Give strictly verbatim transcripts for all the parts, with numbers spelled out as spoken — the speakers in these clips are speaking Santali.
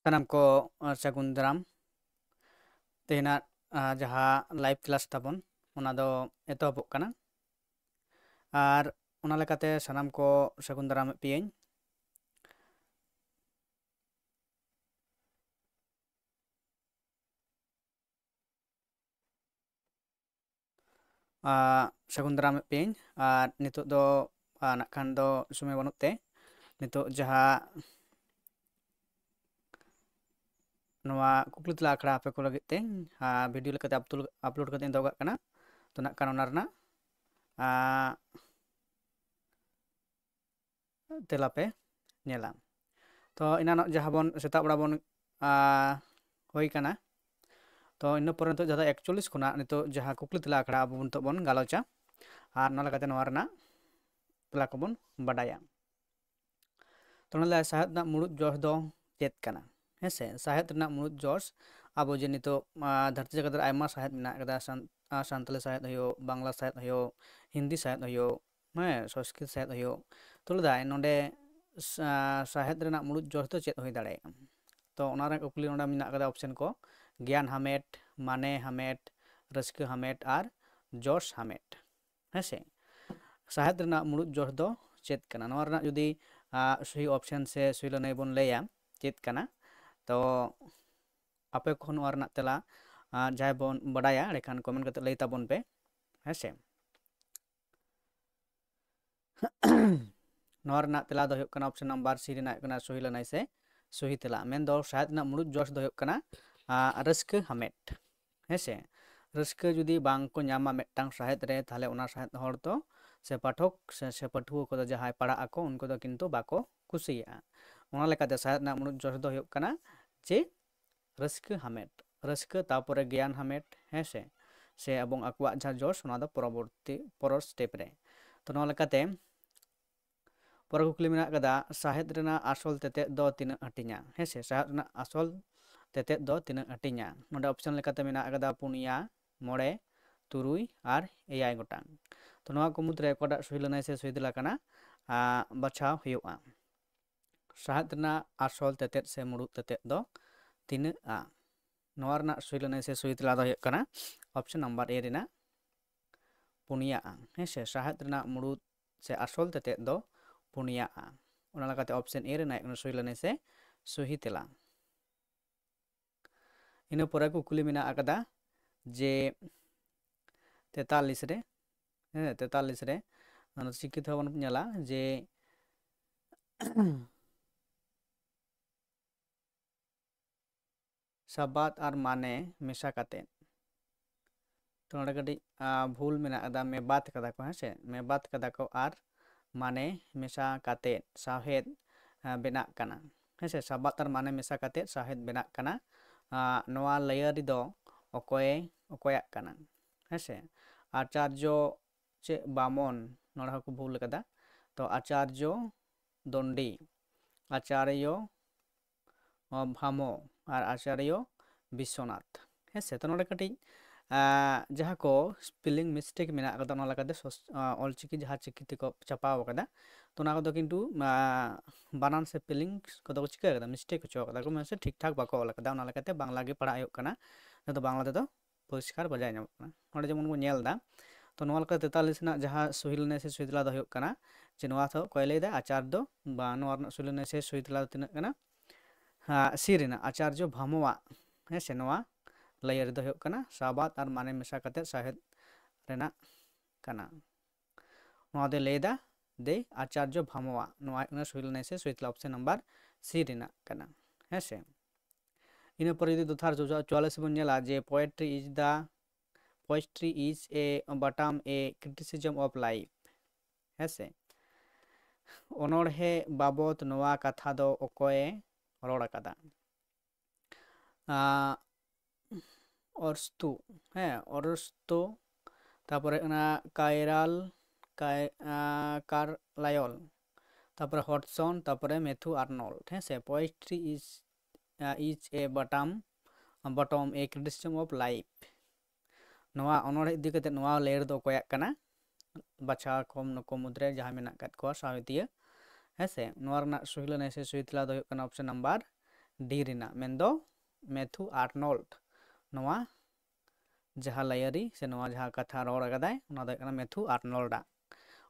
ᱥᱟᱱᱟᱢ ᱠᱚ, ᱟᱨ ᱥᱟᱹᱜᱩᱱ ᱫᱟᱨᱟᱢ᱾ ᱛᱮᱦᱮᱧᱟᱜ, ᱟᱨ ᱡᱟᱦᱟᱸ live class ᱛᱟᱵᱚᱱ, ᱚᱱᱟ ᱫᱚ ᱮᱛᱚᱦᱚᱵᱚᱜ ᱠᱟᱱᱟ᱾ ᱟᱨ ᱚᱱᱟ ᱞᱮᱠᱟᱛᱮ ᱥᱟᱱᱟᱢ ᱠᱚ ᱥᱟᱹᱜᱩᱱ ᱫᱟᱨᱟᱢᱮᱫ ᱯᱮᱭᱟᱹᱧ᱾ ᱟᱨ ᱥᱟᱹᱜᱩᱱ ᱫᱟᱨᱟᱢᱮᱫ ᱯᱮᱭᱟᱹᱧ᱾ ᱟᱨ ᱱᱤᱛᱚᱜ ᱫᱚ, ᱟᱨ ᱱᱟᱜ ᱠᱷᱟᱱ ᱫᱚ ᱥᱚᱢᱚᱭ ᱵᱟᱹᱱᱩᱜ ᱛᱮ, ᱱᱤᱛᱚᱜ ᱡᱟᱦᱟᱸ ᱱᱚᱣᱟ ᱠᱩᱠᱞᱤ ᱛᱮᱞᱟ ᱟᱠᱷᱲᱟ ᱟᱯᱮ ᱠᱚ ᱞᱟᱹᱜᱤᱫ ᱛᱮ, ᱟᱨ video ᱞᱮᱠᱟᱛᱮ upload, upload ᱠᱟᱛᱮ ᱤᱧ ᱫᱚᱦᱚ ᱠᱟᱜ ᱠᱟᱱᱟ᱾ ᱛᱚ ᱱᱟᱜ ᱠᱷᱟᱱ ᱚᱱᱟ ᱨᱮᱱᱟᱜ, ᱟᱨ ᱛᱮᱞᱟ ᱯᱮ ᱧᱮᱞᱟ᱾ ᱛᱚ ᱮᱱᱟᱱᱚᱜ ᱡᱟᱦᱟᱸ ᱵᱚᱱ ᱥᱮᱛᱟᱜ ᱵᱮᱲᱟ ᱵᱚᱱ, ᱟᱨ ᱦᱩᱭ ᱠᱟᱱᱟ, ᱛᱚ ᱤᱱᱟᱹ ᱯᱚᱨᱮ ᱱᱤᱛᱚᱜ ᱡᱟᱦᱟᱸ ᱫᱚ ᱮᱠᱪᱚᱞᱞᱤᱥ ᱠᱷᱚᱱᱟᱜ ᱱᱤᱛᱚᱜ ᱡᱟᱦᱟᱸ ᱠᱩᱠᱞᱤ ᱛᱮᱞᱟ ᱟᱠᱷᱲᱟ ᱟᱵᱚ ᱵᱚᱱ ᱱᱤᱛᱚᱜ ᱵᱚᱱ ᱜᱟᱞᱚᱪᱟ, ᱟᱨ ᱚᱱᱟ ᱞᱮᱠᱟᱛᱮ ᱱᱚᱣᱟ ᱨᱮᱱᱟᱜ ᱛᱮᱞᱟ ᱠᱚᱵᱚᱱ ᱵᱟᱰᱟᱭᱟ᱾ ᱛᱚ ᱚᱱᱟ ᱞᱟᱹᱜᱤᱫ ᱥᱟᱶᱦᱮᱫ ᱨᱮᱱᱟᱜ ᱢᱩᱲᱩᱫ ᱡᱚᱥ ᱫᱚ ᱪᱮᱫ ᱠᱟᱱᱟ? ᱦᱮᱸ ᱥᱮ, ᱥᱟᱶᱦᱮᱫ ᱨᱮᱱᱟᱜ ᱢᱩᱲᱩᱫ ᱡᱚᱥ, ᱟᱵᱚ ᱡᱮ ᱱᱤᱛᱚᱜ, ᱟᱨ ᱫᱷᱟᱹᱨᱛᱤ ᱡᱟᱠᱟᱛ ᱨᱮ ᱟᱭᱢᱟ ᱥᱟᱶᱦᱮᱫ ᱢᱮᱱᱟᱜ ᱠᱟᱫᱟ, ᱥᱟᱱ-, ᱟᱨ ᱥᱟᱱᱛᱟᱞᱤ ᱥᱟᱶᱦᱮᱫ ᱦᱩᱭᱩᱜ, ᱵᱟᱝᱞᱟ ᱥᱟᱶᱦᱮᱫ ᱦᱩᱭᱩᱜ, ᱦᱤᱱᱫᱤ ᱥᱟᱶᱦᱮᱫ ᱦᱩᱭᱩᱜ, ᱦᱮᱸ, ᱥᱚᱝᱥᱠᱨᱤᱛ ᱥᱟᱶᱦᱮᱫ ᱦᱩᱭᱩᱜ᱾ ᱛᱚ ᱞᱟᱹᱭᱫᱟᱭ ᱱᱚᱰᱮ ᱥᱟ-, ᱥᱟᱶᱦᱮᱫ ᱨᱮᱱᱟᱜ ᱢᱩᱲᱩᱫ ᱡᱚᱥ ᱫᱚ ᱪᱮᱫ ᱦᱩᱭ ᱫᱟᱲᱮᱭᱟᱜᱼᱟ? ᱛᱚ ᱚᱱᱟ ᱨᱮᱱᱟᱜ ᱠᱩᱠᱞᱤ ᱱᱚᱰᱮ ᱢᱮᱱᱟᱜ ᱠᱟᱫᱟ option ᱠᱚ, ᱜᱮᱭᱟᱱ ᱦᱟᱢᱮᱴ, ᱢᱟᱱᱮ ᱦᱟᱢᱮᱴ, ᱨᱟᱹᱥᱠᱟᱹ ᱦᱟᱢᱮᱴ ᱟᱨ ᱡᱚᱥ ᱦᱟᱢᱮᱴ᱾ ᱦᱮᱸ ᱥᱮ? ᱥᱟᱶᱦᱮᱫ ᱨᱮᱱᱟᱜ ᱢᱩᱲᱩᱫ ᱡᱚᱥ ᱫᱚ ᱪᱮᱫ ᱠᱟᱱᱟ? ᱱᱚᱣᱟ ᱨᱮᱱᱟᱜ ᱡᱩᱫᱤ, ᱟᱨ ᱥᱚᱦᱤ option ᱥᱮ ᱥᱚᱦᱤ ᱞᱟᱹᱱᱟᱹᱭ ᱵᱚᱱ ᱞᱟᱹᱭᱟ ᱪᱮᱫ ᱠᱟᱱᱟ, ᱛᱚ ᱟᱯᱮ ᱠᱚ ᱱᱚᱣᱟ ᱨᱮᱱᱟᱜ ᱛᱮᱞᱟ, ᱟᱨ ᱡᱟᱦᱟᱸᱭ ᱵᱚᱱ ᱵᱟᱰᱟᱭᱟ, ᱮᱸᱰᱮᱠᱷᱟᱱ comment ᱠᱟᱛᱮ ᱞᱟᱹᱭ ᱛᱟᱵᱚᱱ ᱯᱮ᱾ ᱦᱮᱸ ᱥᱮ? ᱱᱚᱣᱟ ᱨᱮᱱᱟᱜ ᱛᱮᱞᱟ ᱫᱚ ᱦᱩᱭᱩᱜ ᱠᱟᱱᱟ option number C ᱨᱮᱱᱟᱜ ᱦᱩᱭᱩᱜ ᱠᱟᱱᱟ ᱥᱚᱦᱤ ᱞᱟᱹᱱᱟᱹᱭ ᱥᱮ ᱥᱚᱦᱤ ᱛᱮᱞᱟ᱾ ᱢᱮᱱᱫᱚ ᱥᱟᱶᱦᱮᱫ ᱨᱮᱱᱟᱜ ᱢᱩᱲᱩᱫ ᱡᱚᱥ ᱫᱚ ᱦᱩᱭᱩᱜ ᱠᱟᱱᱟ, ᱟᱨ ᱨᱟᱹᱥᱠᱟᱹ ᱦᱟᱢᱮᱴ᱾ ᱦᱮᱸ ᱥᱮ? ᱨᱟᱹᱥᱠᱟᱹ ᱡᱩᱫᱤ ᱵᱟᱝ ᱠᱚ ᱧᱟᱢᱟ ᱢᱤᱫᱴᱟᱝ ᱥᱟᱶᱦᱮᱫ ᱨᱮ, ᱛᱟᱦᱞᱮ ᱚᱱᱟ ᱥᱟᱶᱦᱮᱫ ᱦᱚᱲ ᱫᱚ ᱥᱮ ᱯᱟᱴᱷᱚᱠ ᱥᱮ, ᱥᱮ ᱯᱟᱹᱴᱷᱩᱣᱟᱹ ᱠᱚᱫᱚ ᱡᱟᱦᱟᱸᱭ ᱯᱟᱲᱦᱟᱜ ᱟᱠᱚ, ᱩᱱᱠᱩ ᱫᱚ ᱠᱤᱱᱛᱩ ᱵᱟᱠᱚ ᱠᱩᱥᱤᱭᱟᱜᱼᱟ᱾ ᱚᱱᱟ ᱞᱮᱠᱟᱛᱮ ᱥᱟᱶᱦᱮᱫ ᱨᱮᱱᱟᱜ ᱢᱩᱲᱩᱫ ᱡᱚᱥ ᱫᱚ ᱦᱩᱭᱩᱜ ᱠᱟᱱᱟ ᱡᱮ ᱨᱟᱹᱥᱠᱟᱹ ᱦᱟᱢᱮᱴ, ᱨᱟᱹᱥᱠᱟᱹ ᱛᱟᱯᱚᱨᱮ ᱜᱮᱭᱟᱱ ᱦᱟᱢᱮᱴ, ᱦᱮᱸ ᱥᱮ? ᱥᱮ ᱮᱵᱚᱝ ᱟᱠᱚᱣᱟᱜ ᱡᱟᱦᱟᱸ ᱡᱚᱥ, ᱚᱱᱟ ᱫᱚ ᱯᱚᱨᱚᱵᱚᱨᱛᱤ, ᱯᱚᱨᱚᱨ step ᱨᱮ᱾ ᱛᱚ ᱱᱚᱣᱟ ᱞᱮᱠᱟᱛᱮ ᱯᱚᱨᱮ ᱠᱩᱠᱞᱤ ᱢᱮᱱᱟᱜ ᱠᱟᱫᱟ, ᱥᱟᱶᱦᱮᱫ ᱨᱮᱱᱟᱜ ᱟᱥᱚᱞ ᱛᱮᱛᱮᱫ ᱫᱚ ᱛᱤᱱᱟᱹᱜ ᱦᱟᱹᱴᱤᱧᱟ? ᱦᱮᱸ ᱥᱮ, ᱥᱟᱶᱦᱮᱫ ᱨᱮᱱᱟᱜ ᱟᱥᱚᱞ ᱛᱮᱛᱮᱫ ᱫᱚ ᱛᱤᱱᱟᱹᱜ ᱦᱟᱹᱴᱤᱧᱟ? ᱱᱚᱰᱮ option ᱞᱮᱠᱟᱛᱮ ᱢᱮᱱᱟᱜ ᱠᱟᱫᱟ ᱯᱩᱱᱭᱟ, ᱢᱚᱬᱮ, ᱛᱩᱨᱩᱭ ᱟᱨ ᱮᱭᱟᱭ ᱜᱚᱴᱟᱝ᱾ ᱛᱚ ᱱᱚᱣᱟ ᱠᱚ ᱢᱩᱫᱽᱨᱮ ᱚᱠᱟᱴᱟᱜ ᱥᱚᱦᱤ ᱞᱟᱹᱱᱟᱹᱭ ᱥᱮ ᱥᱚᱦᱤ ᱛᱮᱞᱟ ᱠᱟᱱᱟ, ᱟᱸ, ᱵᱟᱪᱷᱟᱣ ᱦᱩᱭᱩᱜᱼᱟ᱾ ᱥᱟᱶᱦᱮᱫ ᱨᱮᱱᱟᱜ ᱟᱥᱚᱞ ᱛᱮᱛᱮᱫ ᱥᱮ ᱢᱩᱲᱩᱫ ᱛᱮᱛᱮᱫ ᱫᱚ ᱛᱤᱱᱟᱹᱜᱼᱟ? ᱱᱚᱣᱟ ᱨᱮᱱᱟᱜ ᱥᱩᱭ ᱞᱟᱹᱱᱟᱹᱭ ᱥᱮ ᱥᱩᱭ ᱛᱮᱞᱟ ᱫᱚ ᱦᱩᱭᱩᱜ ᱠᱟᱱᱟ ᱚᱯᱥᱮᱱ ᱱᱟᱢᱵᱟᱨ ᱮ ᱨᱮᱱᱟᱜ ᱯᱩᱱᱭᱟᱜᱼᱟ᱾ ᱦᱮᱸ ᱥᱮ, ᱥᱟᱶᱦᱮᱫ ᱨᱮᱱᱟᱜ ᱢᱩᱲᱩᱫ ᱥᱮ ᱟᱥᱚᱞ ᱛᱮᱛᱮᱫ ᱫᱚ ᱯᱩᱱᱭᱟᱜᱼᱟ᱾ ᱚᱱᱟ ᱞᱮᱠᱟᱛᱮ ᱚᱯᱥᱮᱱ ᱮ ᱨᱮᱱᱟᱜ ᱦᱩᱭᱩᱜ ᱠᱟᱱᱟ ᱥᱩᱭ ᱞᱟᱹᱱᱟᱹᱭ ᱥᱮ ᱥᱩᱦᱤ ᱛᱮᱞᱟ᱾ ᱤᱱᱟᱹ ᱯᱚᱨᱮ ᱠᱩᱠᱞᱤ ᱢᱮᱱᱟᱜ ᱟᱠᱟᱫᱟ ᱡᱮ ᱛᱮᱛᱟᱞᱤᱥ ᱨᱮ, ᱦᱮᱸ, ᱛᱮᱛᱟᱞᱤᱥ ᱨᱮ, ᱚᱱᱟ ᱪᱤᱠᱤ ᱛᱮᱦᱚᱸ ᱵᱚᱱ ᱧᱮᱞᱟ ᱡᱮ ᱥᱟᱵᱟᱫ ᱟᱨ ᱢᱟᱱᱮ ᱢᱮᱥᱟ ᱠᱟᱛᱮ᱾ ᱛᱚ ᱱᱚᱰᱮ ᱠᱟᱹᱴᱤᱡ, ᱟ, ᱵᱷᱩᱞ ᱢᱮᱱᱟᱜ ᱟᱠᱟᱫᱟ, ᱢᱮᱵᱟᱫ ᱠᱟᱫᱟ ᱠᱚ, ᱦᱮᱸ ᱥᱮ? ᱢᱮᱵᱟᱫ ᱠᱟᱫᱟ ᱠᱚ ᱟᱨ ᱢᱟᱱᱮ ᱢᱮᱥᱟ ᱠᱟᱛᱮ ᱥᱟᱶᱦᱮᱫ, ᱟ, ᱵᱮᱱᱟᱜ ᱠᱟᱱᱟ, ᱦᱮᱸ ᱥᱮ? ᱥᱟᱵᱟᱫ ᱟᱨ ᱢᱟᱱᱮ ᱢᱮᱥᱟ ᱠᱟᱛᱮ ᱥᱟᱶᱦᱮᱫ ᱵᱮᱱᱟᱜ ᱠᱟᱱᱟ᱾ ᱟ, ᱱᱚᱣᱟ ᱞᱟᱹᱭᱟᱹᱨᱤ ᱫᱚ ᱚᱠᱚᱭᱮ ᱚᱠᱚᱭᱟᱜ ᱠᱟᱱᱟ, ᱦᱮᱸ ᱥᱮ? ᱟᱪᱟᱨᱡᱚ ᱪᱮ ᱵᱟᱢᱚᱱ, ᱱᱚᱰᱮ ᱦᱚᱸᱠᱚ ᱵᱷᱩᱞ ᱠᱟᱫᱟ᱾ ᱛᱚ ᱟᱪᱟᱨᱡᱚ ᱫᱚᱱᱰᱤ, ᱟᱪᱟᱨᱭᱚ ᱚ, ᱵᱷᱟᱢᱚ ᱟᱨ ᱟᱪᱟᱨᱭᱚ ᱵᱤᱥᱥᱚᱱᱟᱛᱷ᱾ ᱦᱮᱸ ᱥᱮ, ᱛᱚ ᱱᱚᱰᱮ ᱠᱟᱹᱴᱤᱡ, ᱟ, ᱡᱟᱦᱟᱸ ᱠᱚ spelling mistake ᱢᱮᱱᱟᱜ ᱟᱠᱟᱫᱟ, ᱚᱱᱟ ᱞᱮᱠᱟᱛᱮ ᱥᱚᱥ-, ᱟ, ᱚᱞᱪᱤᱠᱤ ᱡᱟᱦᱟᱸ ᱪᱤᱠᱤ ᱛᱮᱠᱚ ᱪᱷᱟᱯᱟᱣ ᱟᱠᱟᱫᱟ, ᱛᱚ ᱚᱱᱟ ᱠᱚᱫᱚ ᱠᱤᱱᱛᱩ, ᱟ, ᱵᱟᱱᱟᱱ ᱥᱮ spelling ᱠᱚᱫᱚ ᱠᱚ ᱪᱤᱠᱟᱹ ᱟᱠᱟᱫᱟ, mistake ᱦᱚᱪᱚ ᱟᱠᱟᱫᱟ ᱠᱚ, ᱢᱟᱱᱮ ᱥᱮ ᱴᱷᱤᱠ ᱴᱷᱟᱠ ᱵᱟᱠᱚ ᱚᱞ ᱟᱠᱟᱫᱟ᱾ ᱚᱱᱟ ᱞᱮᱠᱟᱛᱮ ᱵᱟᱝᱞᱟ ᱜᱮ ᱯᱟᱲᱦᱟᱜ ᱦᱩᱭᱩᱜ ᱠᱟᱱᱟ, ᱡᱟᱦᱟᱸ ᱫᱚ ᱵᱟᱝᱞᱟ ᱛᱮᱫᱚ ᱯᱚᱨᱤᱥᱠᱟᱨ ᱵᱟᱡᱟᱭ ᱧᱟᱢᱚᱜ ᱠᱟᱱᱟ᱾ ᱱᱚᱰᱮ ᱡᱮᱢᱚᱱ ᱵᱚᱱ ᱧᱮᱞ ᱮᱫᱟ, ᱛᱚ ᱱᱚᱣᱟ ᱞᱮᱠᱟ ᱛᱮᱛᱟᱞᱤᱥ ᱨᱮᱱᱟᱜ ᱡᱟᱦᱟᱸ ᱥᱩᱦᱤ ᱞᱟᱹᱱᱟᱹᱭ ᱥᱮ ᱥᱩᱦᱤ ᱛᱮᱞᱟ ᱫᱚ ᱦᱩᱭᱩᱜ ᱠᱟᱱᱟ ᱡᱮ ᱱᱚᱣᱟ ᱫᱚ ᱚᱠᱚᱭ ᱞᱟᱹᱭ ᱮᱫᱟ? ᱟᱪᱟᱨ ᱫᱚ, ᱵᱟ, ᱱᱚᱣᱟ ᱨᱮᱱᱟᱜ ᱥᱩᱦᱤ ᱞᱟᱹᱱᱟᱹᱭ ᱥᱮ ᱥᱩᱦᱤ ᱛᱮᱞᱟ ᱫᱚ ᱛᱤᱱᱟᱹᱜ ᱠᱟᱱᱟ? ᱦᱮᱸ, ᱥᱤ ᱨᱮᱱᱟᱜ ᱟᱪᱟᱨᱡᱚ ᱵᱷᱟᱢᱚᱣᱟᱜ, ᱦᱮᱸ ᱥᱮ, ᱱᱚᱣᱟ ᱞᱟᱹᱭᱟᱹᱨᱤ ᱫᱚ ᱦᱩᱭᱩᱜ ᱠᱟᱱᱟ ᱥᱟᱵᱟᱫ ᱟᱨ ᱢᱟᱱᱮ ᱢᱮᱥᱟ ᱠᱟᱛᱮ ᱥᱟᱶᱦᱮᱫ ᱨᱮᱱᱟᱜ ᱠᱟᱱᱟ᱾ ᱱᱚᱣᱟ ᱫᱚᱭ ᱞᱟᱹᱭ ᱮᱫᱟ ᱫᱮ ᱟᱪᱟᱨᱡᱚ ᱵᱷᱟᱢᱚᱣᱟᱜ, ᱱᱚᱣᱟ ᱦᱩᱭᱩᱜ ᱠᱟᱱᱟ ᱥᱩᱦᱤ ᱞᱟᱹᱱᱟᱹᱭ ᱥᱮ ᱥᱩᱦᱤ ᱛᱮᱞᱟ, ᱚᱯᱥᱮᱱ ᱱᱟᱢᱵᱟᱨ ᱥᱤ ᱨᱮᱱᱟᱜ ᱠᱟᱱᱟ, ᱦᱮᱸ ᱥᱮ᱾ ᱤᱱᱟᱹ ᱯᱚᱨᱮ ᱡᱩᱫᱤ ᱫᱚᱛᱷᱟᱨ ᱪᱚᱣᱟᱞᱤᱥ ᱵᱚᱱ ᱧᱮᱞᱟ ᱡᱮ poetry is the, poetry is a bottom a criticism of life, ᱦᱮᱸ ᱥᱮ᱾ ᱚᱱᱚᱬᱦᱮ ᱵᱟᱵᱚᱛ ᱱᱚᱣᱟ ᱠᱟᱛᱷᱟ ᱫᱚ ᱚᱠᱚᱭᱮ ᱨᱚᱲ ᱟᱠᱟᱫᱟ? ᱟᱸ, ᱚᱨᱥᱛᱩ, ᱦᱮᱸ, ᱚᱨᱥᱛᱩ, ᱛᱟᱯᱚᱨᱮ ᱦᱩᱭᱩᱜ ᱠᱟᱱᱟ ᱠᱟᱭᱨᱟᱞ, ᱠᱟᱭ-, ᱟᱸ, ᱠᱟᱨᱞᱟᱭᱚᱞ, ᱛᱟᱯᱚᱨᱮ ᱦᱚᱰᱥᱚᱱ, ᱛᱟᱯᱚᱨᱮ ᱢᱮᱛᱷᱩ ᱟᱨᱱᱚᱞᱰ, ᱦᱮᱸ ᱥᱮ, poetry is, ᱟᱸ, is a bottom, bottom a criticism of life᱾ ᱱᱚᱣᱟ ᱚᱱᱚᱬᱦᱮ ᱤᱫᱤ ᱠᱟᱛᱮ ᱱᱚᱣᱟ ᱞᱟᱹᱭᱟᱹᱨᱤ ᱫᱚ ᱚᱠᱚᱭᱟᱜ ᱠᱟᱱᱟ? ᱵᱟᱪᱷᱟᱣ ᱠᱚᱢ ᱱᱩᱠᱩ ᱢᱩᱫᱽᱨᱮ ᱡᱟᱦᱟᱸᱭ ᱢᱮᱱᱟᱜ ᱟᱠᱟᱫ ᱠᱚᱣᱟ ᱥᱟᱶᱦᱮᱫᱤᱭᱟᱹ, ᱦᱮᱸ ᱥᱮ? ᱱᱚᱣᱟ ᱨᱮᱱᱟᱜ ᱥᱚᱦᱤ ᱞᱟᱹᱱᱟᱹᱭ ᱥᱮ ᱥᱚᱦᱤ ᱛᱮᱞᱟ ᱫᱚ ᱦᱩᱭᱩᱜ ᱠᱟᱱᱟ ᱚᱯᱥᱮᱱ ᱱᱟᱢᱵᱟᱨ ᱰᱤ ᱨᱮᱱᱟᱜ, ᱢᱮᱱᱫᱚ ᱢᱮᱛᱷᱩ ᱟᱨᱱᱚᱞᱰ᱾ ᱱᱚᱣᱟ ᱡᱟᱦᱟᱸ ᱞᱟᱹᱭᱟᱹᱨᱤ ᱥᱮ ᱱᱚᱣᱟ ᱡᱟᱦᱟᱸ ᱠᱟᱛᱷᱟ ᱨᱚᱲ ᱟᱠᱟᱫᱟᱭ, ᱚᱱᱟ ᱫᱚ ᱦᱩᱭᱩᱜ ᱠᱟᱱᱟ ᱢᱮᱛᱷᱩ ᱟᱨᱱᱚᱞᱰᱟᱜ᱾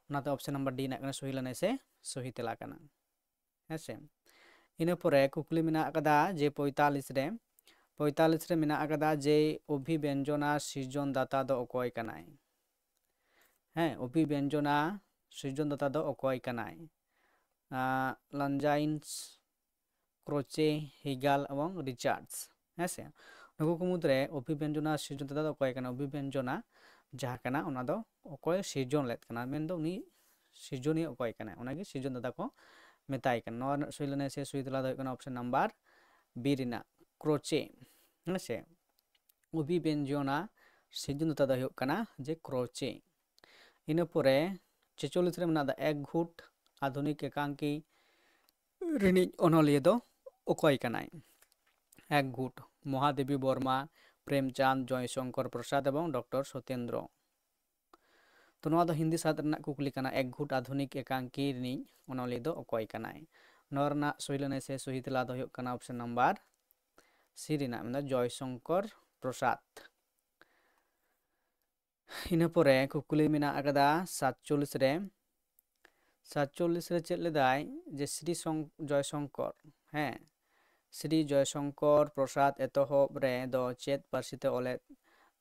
ᱚᱱᱟᱛᱮ ᱚᱯᱥᱮᱱ ᱱᱟᱢᱵᱟᱨ ᱰᱤ ᱨᱮᱱᱟᱜ ᱠᱟᱱᱟ ᱥᱚᱦᱤ ᱞᱟᱹᱱᱟᱹᱭ ᱥᱮ ᱥᱚᱦᱤ ᱛᱮᱞᱟ ᱠᱟᱱᱟ᱾ ᱦᱮᱸ ᱥᱮ? ᱤᱱᱟᱹ ᱯᱚᱨᱮ ᱠᱩᱠᱞᱤ ᱢᱮᱱᱟᱜ ᱟᱠᱟᱫᱟ ᱡᱮ ᱯᱚᱸᱭᱛᱟᱞᱞᱤᱥ ᱨᱮ, ᱯᱚᱸᱭᱛᱟᱞᱞᱤᱥ ᱨᱮ ᱢᱮᱱᱟᱜ ᱟᱠᱟᱫᱟ ᱡᱮ ᱚᱵᱷᱤᱵᱮᱧᱡᱚᱱᱟ ᱥᱤᱨᱡᱚᱱ ᱫᱟᱛᱟ ᱫᱚ ᱚᱠᱚᱭ ᱠᱟᱱᱟᱭ? ᱦᱮᱸ, ᱚᱵᱷᱤᱵᱮᱧᱡᱚᱱᱟ ᱥᱤᱨᱡᱚᱱ ᱫᱟᱛᱟ ᱫᱚ ᱚᱠᱚᱭ ᱠᱟᱱᱟᱭ? ᱞᱟᱱᱡᱟᱭᱤᱱᱥ, ᱠᱨᱳᱪᱮ, ᱦᱤᱜᱟᱞ ᱮᱵᱚᱝ ᱨᱤᱪᱟᱨᱰᱥ᱾ ᱦᱮᱸ ᱥᱮ? ᱱᱩᱠᱩ ᱠᱚ ᱢᱩᱫᱽᱨᱮ ᱚᱵᱷᱤᱵᱮᱧᱡᱚᱱᱟ ᱥᱤᱨᱡᱚᱱ ᱫᱟᱛᱟ ᱫᱚ ᱚᱠᱚᱭ ᱠᱟᱱᱟ? ᱚᱵᱷᱤᱵᱮᱧᱡᱚᱱᱟ ᱡᱟᱦᱟᱸ ᱠᱟᱱᱟ, ᱚᱱᱟ ᱫᱚ ᱚᱠᱚᱭ ᱥᱤᱨᱡᱚᱱ ᱞᱮᱫ ᱠᱟᱱᱟ, ᱢᱮᱱᱫᱚ ᱩᱱᱤ ᱥᱤᱨᱡᱚᱱᱤᱭᱟᱹ ᱚᱠᱚᱭ ᱠᱟᱱᱟᱭ, ᱚᱱᱟᱜᱮ ᱥᱤᱨᱡᱚᱱ ᱫᱟᱛᱟ ᱠᱚ ᱢᱮᱛᱟᱭ ᱠᱟᱱᱟ᱾ ᱱᱚᱣᱟ ᱨᱮᱱᱟᱜ ᱥᱚᱦᱤ ᱞᱟᱹᱱᱟᱹᱭ ᱥᱮ ᱥᱚᱦᱤ ᱛᱮᱞᱟ ᱫᱚ ᱦᱩᱭᱩᱜ ᱠᱟᱱᱟ ᱚᱯᱥᱮᱱ ᱱᱟᱢᱵᱟᱨ ᱵᱤ ᱨᱮᱱᱟᱜ ᱠᱨᱳᱪᱮ᱾ ᱦᱮᱸ ᱥᱮ? ᱚᱵᱷᱤᱵᱮᱧᱡᱚᱱᱟ ᱥᱤᱨᱡᱚᱱ ᱫᱟᱛᱟ ᱫᱚ ᱦᱩᱭᱩᱜ ᱠᱟᱱᱟ ᱡᱮ ᱠᱨᱳᱪᱮ᱾ ᱤᱱᱟᱹ ᱯᱚᱨᱮ ᱪᱷᱮᱪᱚᱞᱞᱤᱥ ᱨᱮ ᱢᱮᱱᱟᱜ ᱫᱟ ᱮᱠ ᱜᱷᱩᱴ ᱟᱫᱷᱩᱱᱤᱠ ᱮᱠᱟᱝᱠᱤ ᱨᱤᱱᱤᱡ ᱚᱱᱚᱞᱤᱭᱟᱹ ᱫᱚ ᱚᱠᱚᱭ ᱠᱟᱱᱟᱭ? ᱮᱠ ᱜᱷᱩᱴ, ᱢᱚᱦᱟᱫᱮᱵᱤ ᱵᱚᱨᱢᱟ, ᱯᱨᱮᱢᱪᱟᱸᱫᱽ, ᱡᱚᱭᱥᱚᱝᱠᱚᱨ ᱯᱨᱚᱥᱟᱫᱽ ᱮᱵᱚᱝ ᱰᱚᱠᱴᱚᱨ ᱥᱚᱛᱮᱱᱫᱨᱚ᱾ ᱛᱚ ᱱᱚᱣᱟ ᱫᱚ ᱦᱤᱱᱫᱤ ᱥᱟᱶᱦᱮᱫ ᱨᱮᱱᱟᱜ ᱠᱩᱠᱞᱤ ᱠᱟᱱᱟ, ᱮᱠ ᱜᱷᱩᱴ ᱟᱫᱷᱩᱱᱤᱠ ᱮᱠᱟᱝᱠᱤ ᱨᱤᱱᱤᱡ ᱚᱱᱚᱞᱤᱭᱟᱹ ᱫᱚ ᱚᱠᱚᱭ ᱠᱟᱱᱟᱭ? ᱱᱚᱣᱟ ᱨᱮᱱᱟᱜ ᱥᱚᱦᱤ ᱞᱟᱹᱱᱟᱹᱭ ᱥᱮ ᱥᱚᱦᱤ ᱛᱮᱞᱟ ᱫᱚ ᱦᱩᱭᱩᱜ ᱠᱟᱱᱟ ᱚᱯᱥᱮᱱ ᱱᱟᱢᱵᱟᱨ ᱥᱤ ᱨᱮᱱᱟᱜ, ᱢᱮᱱᱫᱚ ᱡᱚᱭᱥᱚᱝᱠᱚᱨ ᱯᱨᱚᱥᱟᱫᱽ᱾ ᱤᱱᱟᱹ ᱯᱚᱨᱮ ᱠᱩᱠᱞᱤ ᱢᱮᱱᱟᱜ ᱟᱠᱟᱫᱟ ᱥᱟᱛᱪᱚᱞᱞᱤᱥ ᱨᱮ, ᱥᱟᱛᱪᱚᱞᱞᱤᱥ ᱨᱮ ᱪᱮᱫ ᱞᱮᱫᱟᱭ ᱡᱮ ᱥᱨᱤ ᱥᱚᱝ-, ᱡᱚᱭᱥᱚᱝᱠᱚᱨ, ᱦᱮᱸ, ᱥᱨᱤ ᱡᱚᱭᱥᱚᱝᱠᱚᱨ ᱯᱨᱚᱥᱟᱫᱽ ᱮᱛᱚᱦᱚᱵ ᱨᱮ ᱫᱚ ᱪᱮᱫ ᱯᱟᱹᱨᱥᱤ ᱛᱮ ᱚᱞᱮᱫ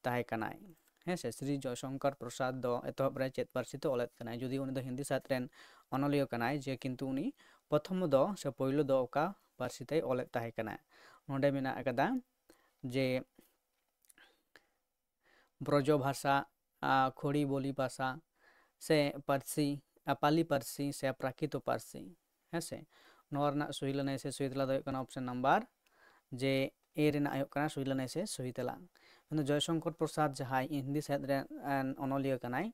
ᱛᱟᱦᱮᱸ ᱠᱟᱱᱟᱭ? ᱦᱮᱸ ᱥᱮ, ᱥᱨᱤ ᱡᱚᱭᱥᱚᱝᱠᱚᱨ ᱯᱨᱚᱥᱟᱫᱽ ᱫᱚ ᱮᱛᱚᱦᱚᱵ ᱨᱮ ᱪᱮᱫ ᱯᱟᱹᱨᱥᱤ ᱛᱮ ᱚᱞᱮᱫ ᱠᱟᱱᱟᱭ? ᱡᱩᱫᱤ ᱩᱱᱤ ᱫᱚ ᱦᱤᱱᱫᱤ ᱥᱟᱶᱦᱮᱫ ᱨᱮᱱ ᱚᱱᱚᱞᱤᱭᱟᱹ ᱠᱟᱱᱟᱭ, ᱡᱮ ᱠᱤᱱᱛᱩ ᱩᱱᱤ ᱯᱨᱚᱛᱷᱚᱢ ᱫᱚ ᱥᱮ ᱯᱳᱭᱞᱳ ᱫᱚ ᱚᱠᱟ ᱯᱟᱹᱨᱥᱤ ᱛᱮᱭ ᱚᱞᱮᱫ ᱛᱟᱦᱮᱸ ᱠᱟᱱᱟ? ᱱᱚᱰᱮ ᱢᱮᱱᱟᱜ ᱟᱠᱟᱫᱟ ᱡᱮ ᱵᱨᱚᱡᱚ ᱵᱷᱟᱥᱟ, ᱟ, ᱠᱷᱚᱲᱤ ᱵᱳᱞᱤ ᱵᱷᱟᱥᱟ ᱥᱮ ᱯᱟᱹᱨᱥᱤ, ᱟ, ᱯᱟᱞᱤ ᱯᱟᱹᱨᱥᱤ ᱥᱮ ᱯᱨᱟᱠᱨᱤᱛᱚ ᱯᱟᱹᱨᱥᱤ᱾ ᱦᱮᱸ ᱥᱮ? ᱱᱚᱣᱟ ᱨᱮᱱᱟᱜ ᱥᱚᱦᱤ ᱞᱟᱹᱱᱟᱹᱭ ᱥᱮ ᱥᱚᱦᱤ ᱛᱮᱞᱟ ᱫᱚ ᱦᱩᱭᱩᱜ ᱠᱟᱱᱟ ᱚᱯᱥᱮᱱ ᱱᱟᱢᱵᱟᱨ ᱡᱮ ᱮ ᱨᱮᱱᱟᱜ ᱦᱩᱭᱩᱜ ᱠᱟᱱᱟ ᱥᱚᱦᱤ ᱞᱟᱹᱱᱟᱹᱭ ᱥᱮ ᱥᱚᱦᱤ ᱛᱮᱞᱟ᱾ ᱢᱮᱱᱫᱚ ᱡᱚᱭᱥᱚᱝᱠᱚᱨ ᱯᱨᱚᱥᱟᱫᱽ ᱡᱟᱦᱟᱸᱭ ᱦᱤᱱᱫᱤ ᱥᱟᱶᱦᱮᱫ ᱨᱮᱱ, ᱮᱱ, ᱚᱱᱚᱞᱤᱭᱟᱹ ᱠᱟᱱᱟᱭ,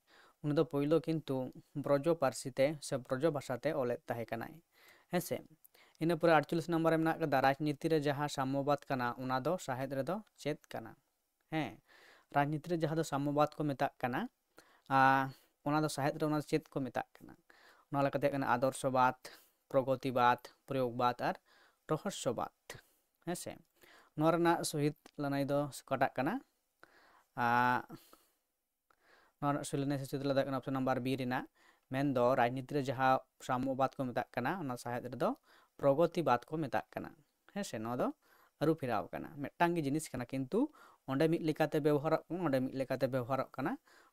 ᱩᱱᱤ ᱫᱚ ᱯᱳᱭᱞᱳ ᱠᱤᱱᱛᱩ ᱵᱨᱚᱡᱚ ᱯᱟᱹᱨᱥᱤ ᱛᱮ ᱥᱮ ᱵᱨᱚᱡᱚ ᱵᱷᱟᱥᱟ ᱛᱮ ᱚᱞᱮᱫ ᱛᱟᱦᱮᱸ ᱠᱟᱱᱟᱭ᱾ ᱦᱮᱸ ᱥᱮ? ᱤᱱᱟᱹ ᱯᱚᱨᱮ ᱟᱴᱪᱚᱞᱞᱤᱥ ᱱᱟᱢᱵᱟᱨ ᱨᱮ ᱢᱮᱱᱟᱜ ᱟᱠᱟᱫᱟ ᱨᱟᱡᱽᱱᱤᱛᱤ ᱨᱮ ᱡᱟᱦᱟᱸ ᱥᱟᱢᱢᱚᱵᱟᱫ ᱠᱟᱱᱟ, ᱚᱱᱟ ᱫᱚ ᱥᱟᱶᱦᱮᱫ ᱨᱮᱫᱚ ᱪᱮᱫ ᱠᱟᱱᱟ? ᱦᱮᱸ, ᱨᱟᱡᱽᱱᱤᱛᱤ ᱨᱮ ᱡᱟᱦᱟᱸ ᱫᱚ ᱥᱟᱢᱢᱚᱵᱟᱫ ᱠᱚ ᱢᱮᱛᱟᱜ ᱠᱟᱱᱟ, ᱟ, ᱚᱱᱟ ᱫᱚ ᱥᱟᱶᱦᱮᱫ ᱨᱮ ᱚᱱᱟ ᱫᱚ ᱪᱮᱫ ᱠᱚ ᱢᱮᱛᱟᱜ ᱠᱟᱱᱟ? ᱚᱱᱟ ᱞᱮᱠᱟᱛᱮ ᱦᱩᱭᱩᱜ ᱠᱟᱱᱟ ᱟᱫᱚᱨᱥᱚᱵᱟᱫ, ᱯᱨᱚᱜᱚᱛᱤᱵᱟᱫ, ᱯᱨᱚᱭᱳᱜᱽᱵᱟᱫ ᱟᱨ ᱨᱚᱦᱚᱥᱭᱚᱵᱟᱫ᱾ ᱦᱮᱸ ᱥᱮ? ᱱᱚᱣᱟ ᱨᱮᱱᱟᱜ ᱥᱚᱦᱤᱛ ᱞᱟᱹᱱᱟᱹᱭ ᱫᱚ ᱚᱠᱟᱴᱟᱜ ᱠᱟᱱᱟ? ᱟᱨ ᱱᱚᱣᱟ ᱨᱮᱱᱟᱜ ᱥᱚᱦᱤᱛ ᱞᱟᱹᱱᱟᱹᱭ ᱥᱮ ᱥᱚᱦᱤᱛ ᱞᱟᱹᱱᱟᱹᱭ ᱫᱚ ᱦᱩᱭᱩᱜ ᱠᱟᱱᱟ ᱚᱯᱥᱚᱱ ᱱᱟᱢᱵᱟᱨ ᱵᱤ ᱨᱮᱱᱟᱜ᱾ ᱢᱮᱱᱫᱚ ᱨᱟᱡᱽᱱᱤᱛᱤ ᱨᱮ ᱡᱟᱦᱟᱸ ᱥᱟᱢᱢᱚᱵᱟᱫ ᱠᱚ ᱢᱮᱛᱟᱜ ᱠᱟᱱᱟ, ᱚᱱᱟ ᱥᱟᱶᱦᱮᱫ ᱨᱮᱫᱚ ᱯᱨᱚᱜᱚᱛᱤᱵᱟᱫ ᱠᱚ ᱢᱮᱛᱟᱜ ᱠᱟᱱᱟ᱾ ᱦᱮᱸ ᱥᱮ? ᱱᱚᱣᱟ ᱫᱚ ᱟᱹᱨᱩ ᱯᱷᱮᱨᱟᱣ ᱟᱠᱟᱱᱟ᱾ ᱢᱤᱫᱴᱟᱝ ᱜᱮ ᱡᱤᱱᱤᱥ ᱠᱟᱱᱟ, ᱠᱤᱱᱛᱩ ᱚᱸᱰᱮ ᱢᱤᱫ ᱞᱮᱠᱟᱛᱮ ᱵᱮᱵᱚᱦᱟᱨᱚᱜ ᱠᱟᱱᱟ, ᱚᱸᱰᱮ ᱢᱤᱫ ᱞᱮᱠᱟᱛᱮ ᱵᱮᱵᱚᱦᱟᱨᱚᱜ ᱠᱟᱱᱟ,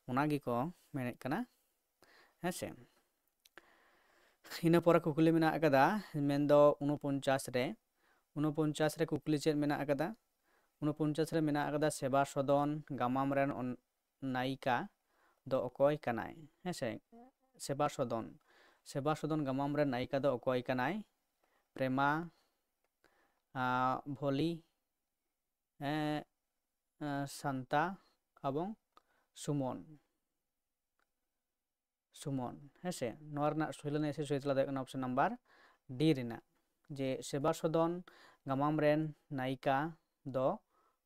ᱚᱱᱟ ᱜᱮᱠᱚ ᱢᱮᱱᱮᱫ ᱠᱟᱱᱟ᱾ ᱦᱮᱸ ᱥᱮ? ᱤᱱᱟᱹ ᱯᱚᱨᱮ ᱠᱩᱠᱞᱤ ᱢᱮᱱᱟᱜ ᱟᱠᱟᱫᱟ, ᱢᱮᱱᱫᱚ ᱩᱱᱚᱯᱚᱧᱪᱟᱥ ᱨᱮ, ᱩᱱᱚᱯᱚᱧᱪᱟᱥ ᱨᱮ ᱠᱩᱠᱞᱤ ᱪᱮᱫ ᱢᱮᱱᱟᱜ ᱟᱠᱟᱫᱟ? ᱩᱱᱚᱯᱚᱧᱪᱟᱥ ᱨᱮ ᱢᱮᱱᱟᱜ ᱟᱠᱟᱫᱟ, ᱥᱮᱵᱟ ᱥᱚᱫᱚᱱ ᱜᱟᱢᱟᱢ ᱨᱮᱱ ᱚᱱ-, ᱱᱟᱭᱤᱠᱟ ᱫᱚ ᱚᱠᱚᱭ ᱠᱟᱱᱟᱭ? ᱦᱮᱸ ᱥᱮ? ᱥᱮᱵᱟ ᱥᱚᱫᱚᱱ, ᱥᱮᱵᱟ ᱥᱚᱫᱚᱱ ᱜᱟᱢᱟᱢ ᱨᱮᱱ ᱱᱟᱭᱤᱠᱟ ᱫᱚ ᱚᱠᱚᱭ ᱠᱟᱱᱟᱭ? ᱯᱨᱮᱢᱟ, ᱟᱸ, ᱵᱷᱚᱞᱤ, ᱮᱸ, ᱮᱸ, ᱥᱟᱱᱛᱟ ᱮᱵᱚᱝ ᱥᱩᱢᱚᱱ᱾ ᱥᱩᱢᱚᱱ, ᱦᱮᱸ ᱥᱮ? ᱱᱚᱣᱟ ᱨᱮᱱᱟᱜ ᱥᱚᱦᱤ ᱞᱟᱹᱱᱟᱹᱭ ᱥᱮ ᱥᱚᱦᱤ ᱛᱮᱞᱟ ᱫᱚ ᱦᱩᱭᱩᱜ ᱠᱟᱱᱟ ᱚᱯᱥᱚᱱ ᱱᱟᱢᱵᱟᱨ ᱰᱤ ᱨᱮᱱᱟᱜ, ᱡᱮ ᱥᱮᱵᱟ ᱥᱚᱫᱚᱱ ᱜᱟᱢᱟᱢ ᱨᱮᱱ ᱱᱟᱭᱤᱠᱟ ᱫᱚ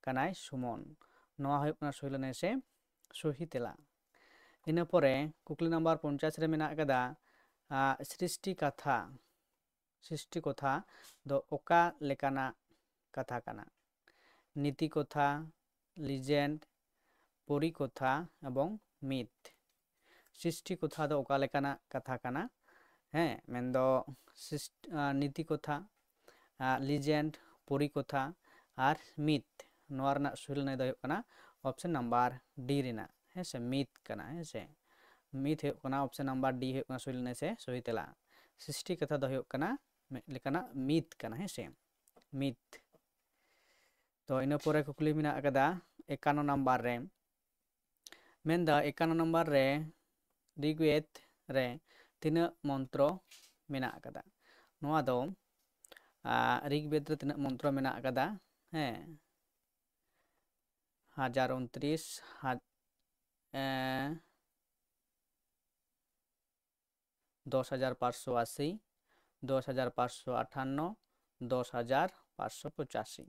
ᱠᱟᱱᱟᱭ ᱥᱩᱢᱚᱱ᱾ ᱱᱚᱣᱟ ᱦᱩᱭᱩᱜ ᱠᱟᱱᱟ ᱥᱚᱦᱤ ᱞᱟᱹᱱᱟᱹᱭ ᱥᱮ ᱥᱚᱦᱤ ᱛᱮᱞᱟ᱾ ᱤᱱᱟᱹ ᱯᱚᱨᱮ ᱠᱩᱠᱞᱤ ᱱᱟᱢᱵᱟᱨ ᱯᱚᱧᱪᱟᱥ ᱨᱮ ᱢᱮᱱᱟᱜ ᱟᱠᱟᱫᱟ, ᱟ, ᱥᱨᱤᱥᱴᱤ ᱠᱟᱛᱷᱟ᱾ ᱥᱨᱤᱥᱴᱤ ᱠᱚᱛᱷᱟ ᱫᱚ ᱚᱠᱟ ᱞᱮᱠᱟᱱᱟᱜ ᱠᱟᱛᱷᱟ ᱠᱟᱱᱟ? ᱱᱤᱛᱤ ᱠᱚᱛᱷᱟ, ᱞᱤᱡᱮᱱᱰ, ᱯᱚᱨᱤ ᱠᱚᱛᱷᱟ ᱮᱵᱚᱝ ᱢᱤᱛᱷ᱾ ᱥᱨᱤᱥᱴᱤ ᱠᱚᱛᱷᱟ ᱫᱚ ᱚᱠᱟ ᱞᱮᱠᱟᱱᱟᱜ ᱠᱟᱛᱷᱟ ᱠᱟᱱᱟ? ᱦᱮᱸ, ᱢᱮᱱᱫᱚ ᱥᱨᱤᱥᱴ-, ᱟ, ᱱᱤᱛᱤ ᱠᱚᱛᱷᱟ, ᱟ, ᱞᱤᱡᱮᱱᱰ, ᱯᱚᱨᱤ ᱠᱚᱛᱷᱟ ᱟᱨ ᱢᱤᱛᱷ᱾ ᱱᱚᱣᱟ ᱨᱮᱱᱟᱜ ᱥᱚᱦᱤ ᱞᱟᱹᱱᱟᱹᱭ ᱫᱚ ᱦᱩᱭᱩᱜ ᱠᱟᱱᱟ ᱚᱯᱥᱚᱱ ᱱᱟᱢᱵᱟᱨ ᱰᱤ ᱨᱮᱱᱟᱜ, ᱦᱮᱸ ᱥᱮ, ᱢᱤᱛᱷ ᱠᱟᱱᱟ, ᱦᱮᱸ ᱥᱮ᱾ ᱢᱤᱛᱷ ᱦᱩᱭᱩᱜ ᱠᱟᱱᱟ ᱚᱯᱥᱚᱱ ᱱᱟᱢᱵᱟᱨ ᱰᱤ ᱦᱩᱭᱩᱜ ᱠᱟᱱᱟ ᱥᱚᱦᱤ ᱞᱟᱹᱱᱟᱹᱭ ᱥᱮ ᱥᱚᱦᱤ ᱛᱮᱞᱟ᱾ ᱥᱨᱤᱥᱴᱤ ᱠᱟᱛᱷᱟ ᱫᱚ ᱦᱩᱭᱩᱜ ᱠᱟᱱᱟ ᱢᱤᱫ ᱞᱮᱠᱟᱱᱟᱜ ᱢᱤᱛᱷ ᱠᱟᱱᱟ, ᱦᱮᱸ ᱥᱮ, ᱢᱤᱛᱷ᱾ ᱛᱚ ᱤᱱᱟᱹ ᱯᱚᱨᱮ ᱠᱩᱠᱞᱤ ᱢᱮᱱᱟᱜ ᱟᱠᱟᱫᱟ ᱮᱠᱟᱱᱱᱚ ᱱᱟᱢᱵᱟᱨ ᱨᱮ, ᱢᱮᱱᱫᱟ ᱮᱠᱟᱱᱱᱚ ᱱᱟᱢᱵᱟᱨ ᱨᱮ ᱨᱤᱜᱽᱵᱮᱫ ᱨᱮ ᱛᱤᱱᱟᱹᱜ ᱢᱚᱱᱛᱨᱚ ᱢᱮᱱᱟᱜ ᱟᱠᱟᱫᱟ? ᱱᱚᱣᱟ ᱫᱚ, ᱟ, ᱨᱤᱜᱽᱵᱮᱫ ᱨᱮ ᱛᱤᱱᱟᱹᱜ ᱢᱚᱱᱛᱨᱚ ᱢᱮᱱᱟᱜ ᱟᱠᱟᱫᱟ? ᱦᱮᱸ, ᱦᱟᱡᱟᱨ ᱩᱱᱛᱨᱤᱥ, ᱦᱟᱡ-, ᱮᱸ, ᱫᱚᱥ ᱦᱟᱡᱟᱨ ᱯᱟᱸᱪᱥᱚ ᱟᱥᱤ, ᱫᱚᱥ ᱦᱟᱡᱟᱨ ᱯᱟᱸᱪᱥᱚ ᱟᱴᱷᱟᱱᱱᱚ, ᱫᱚᱥ ᱦᱟᱡᱟᱨ ᱯᱟᱸᱪᱥᱚ ᱯᱚᱸᱪᱟᱥᱤ᱾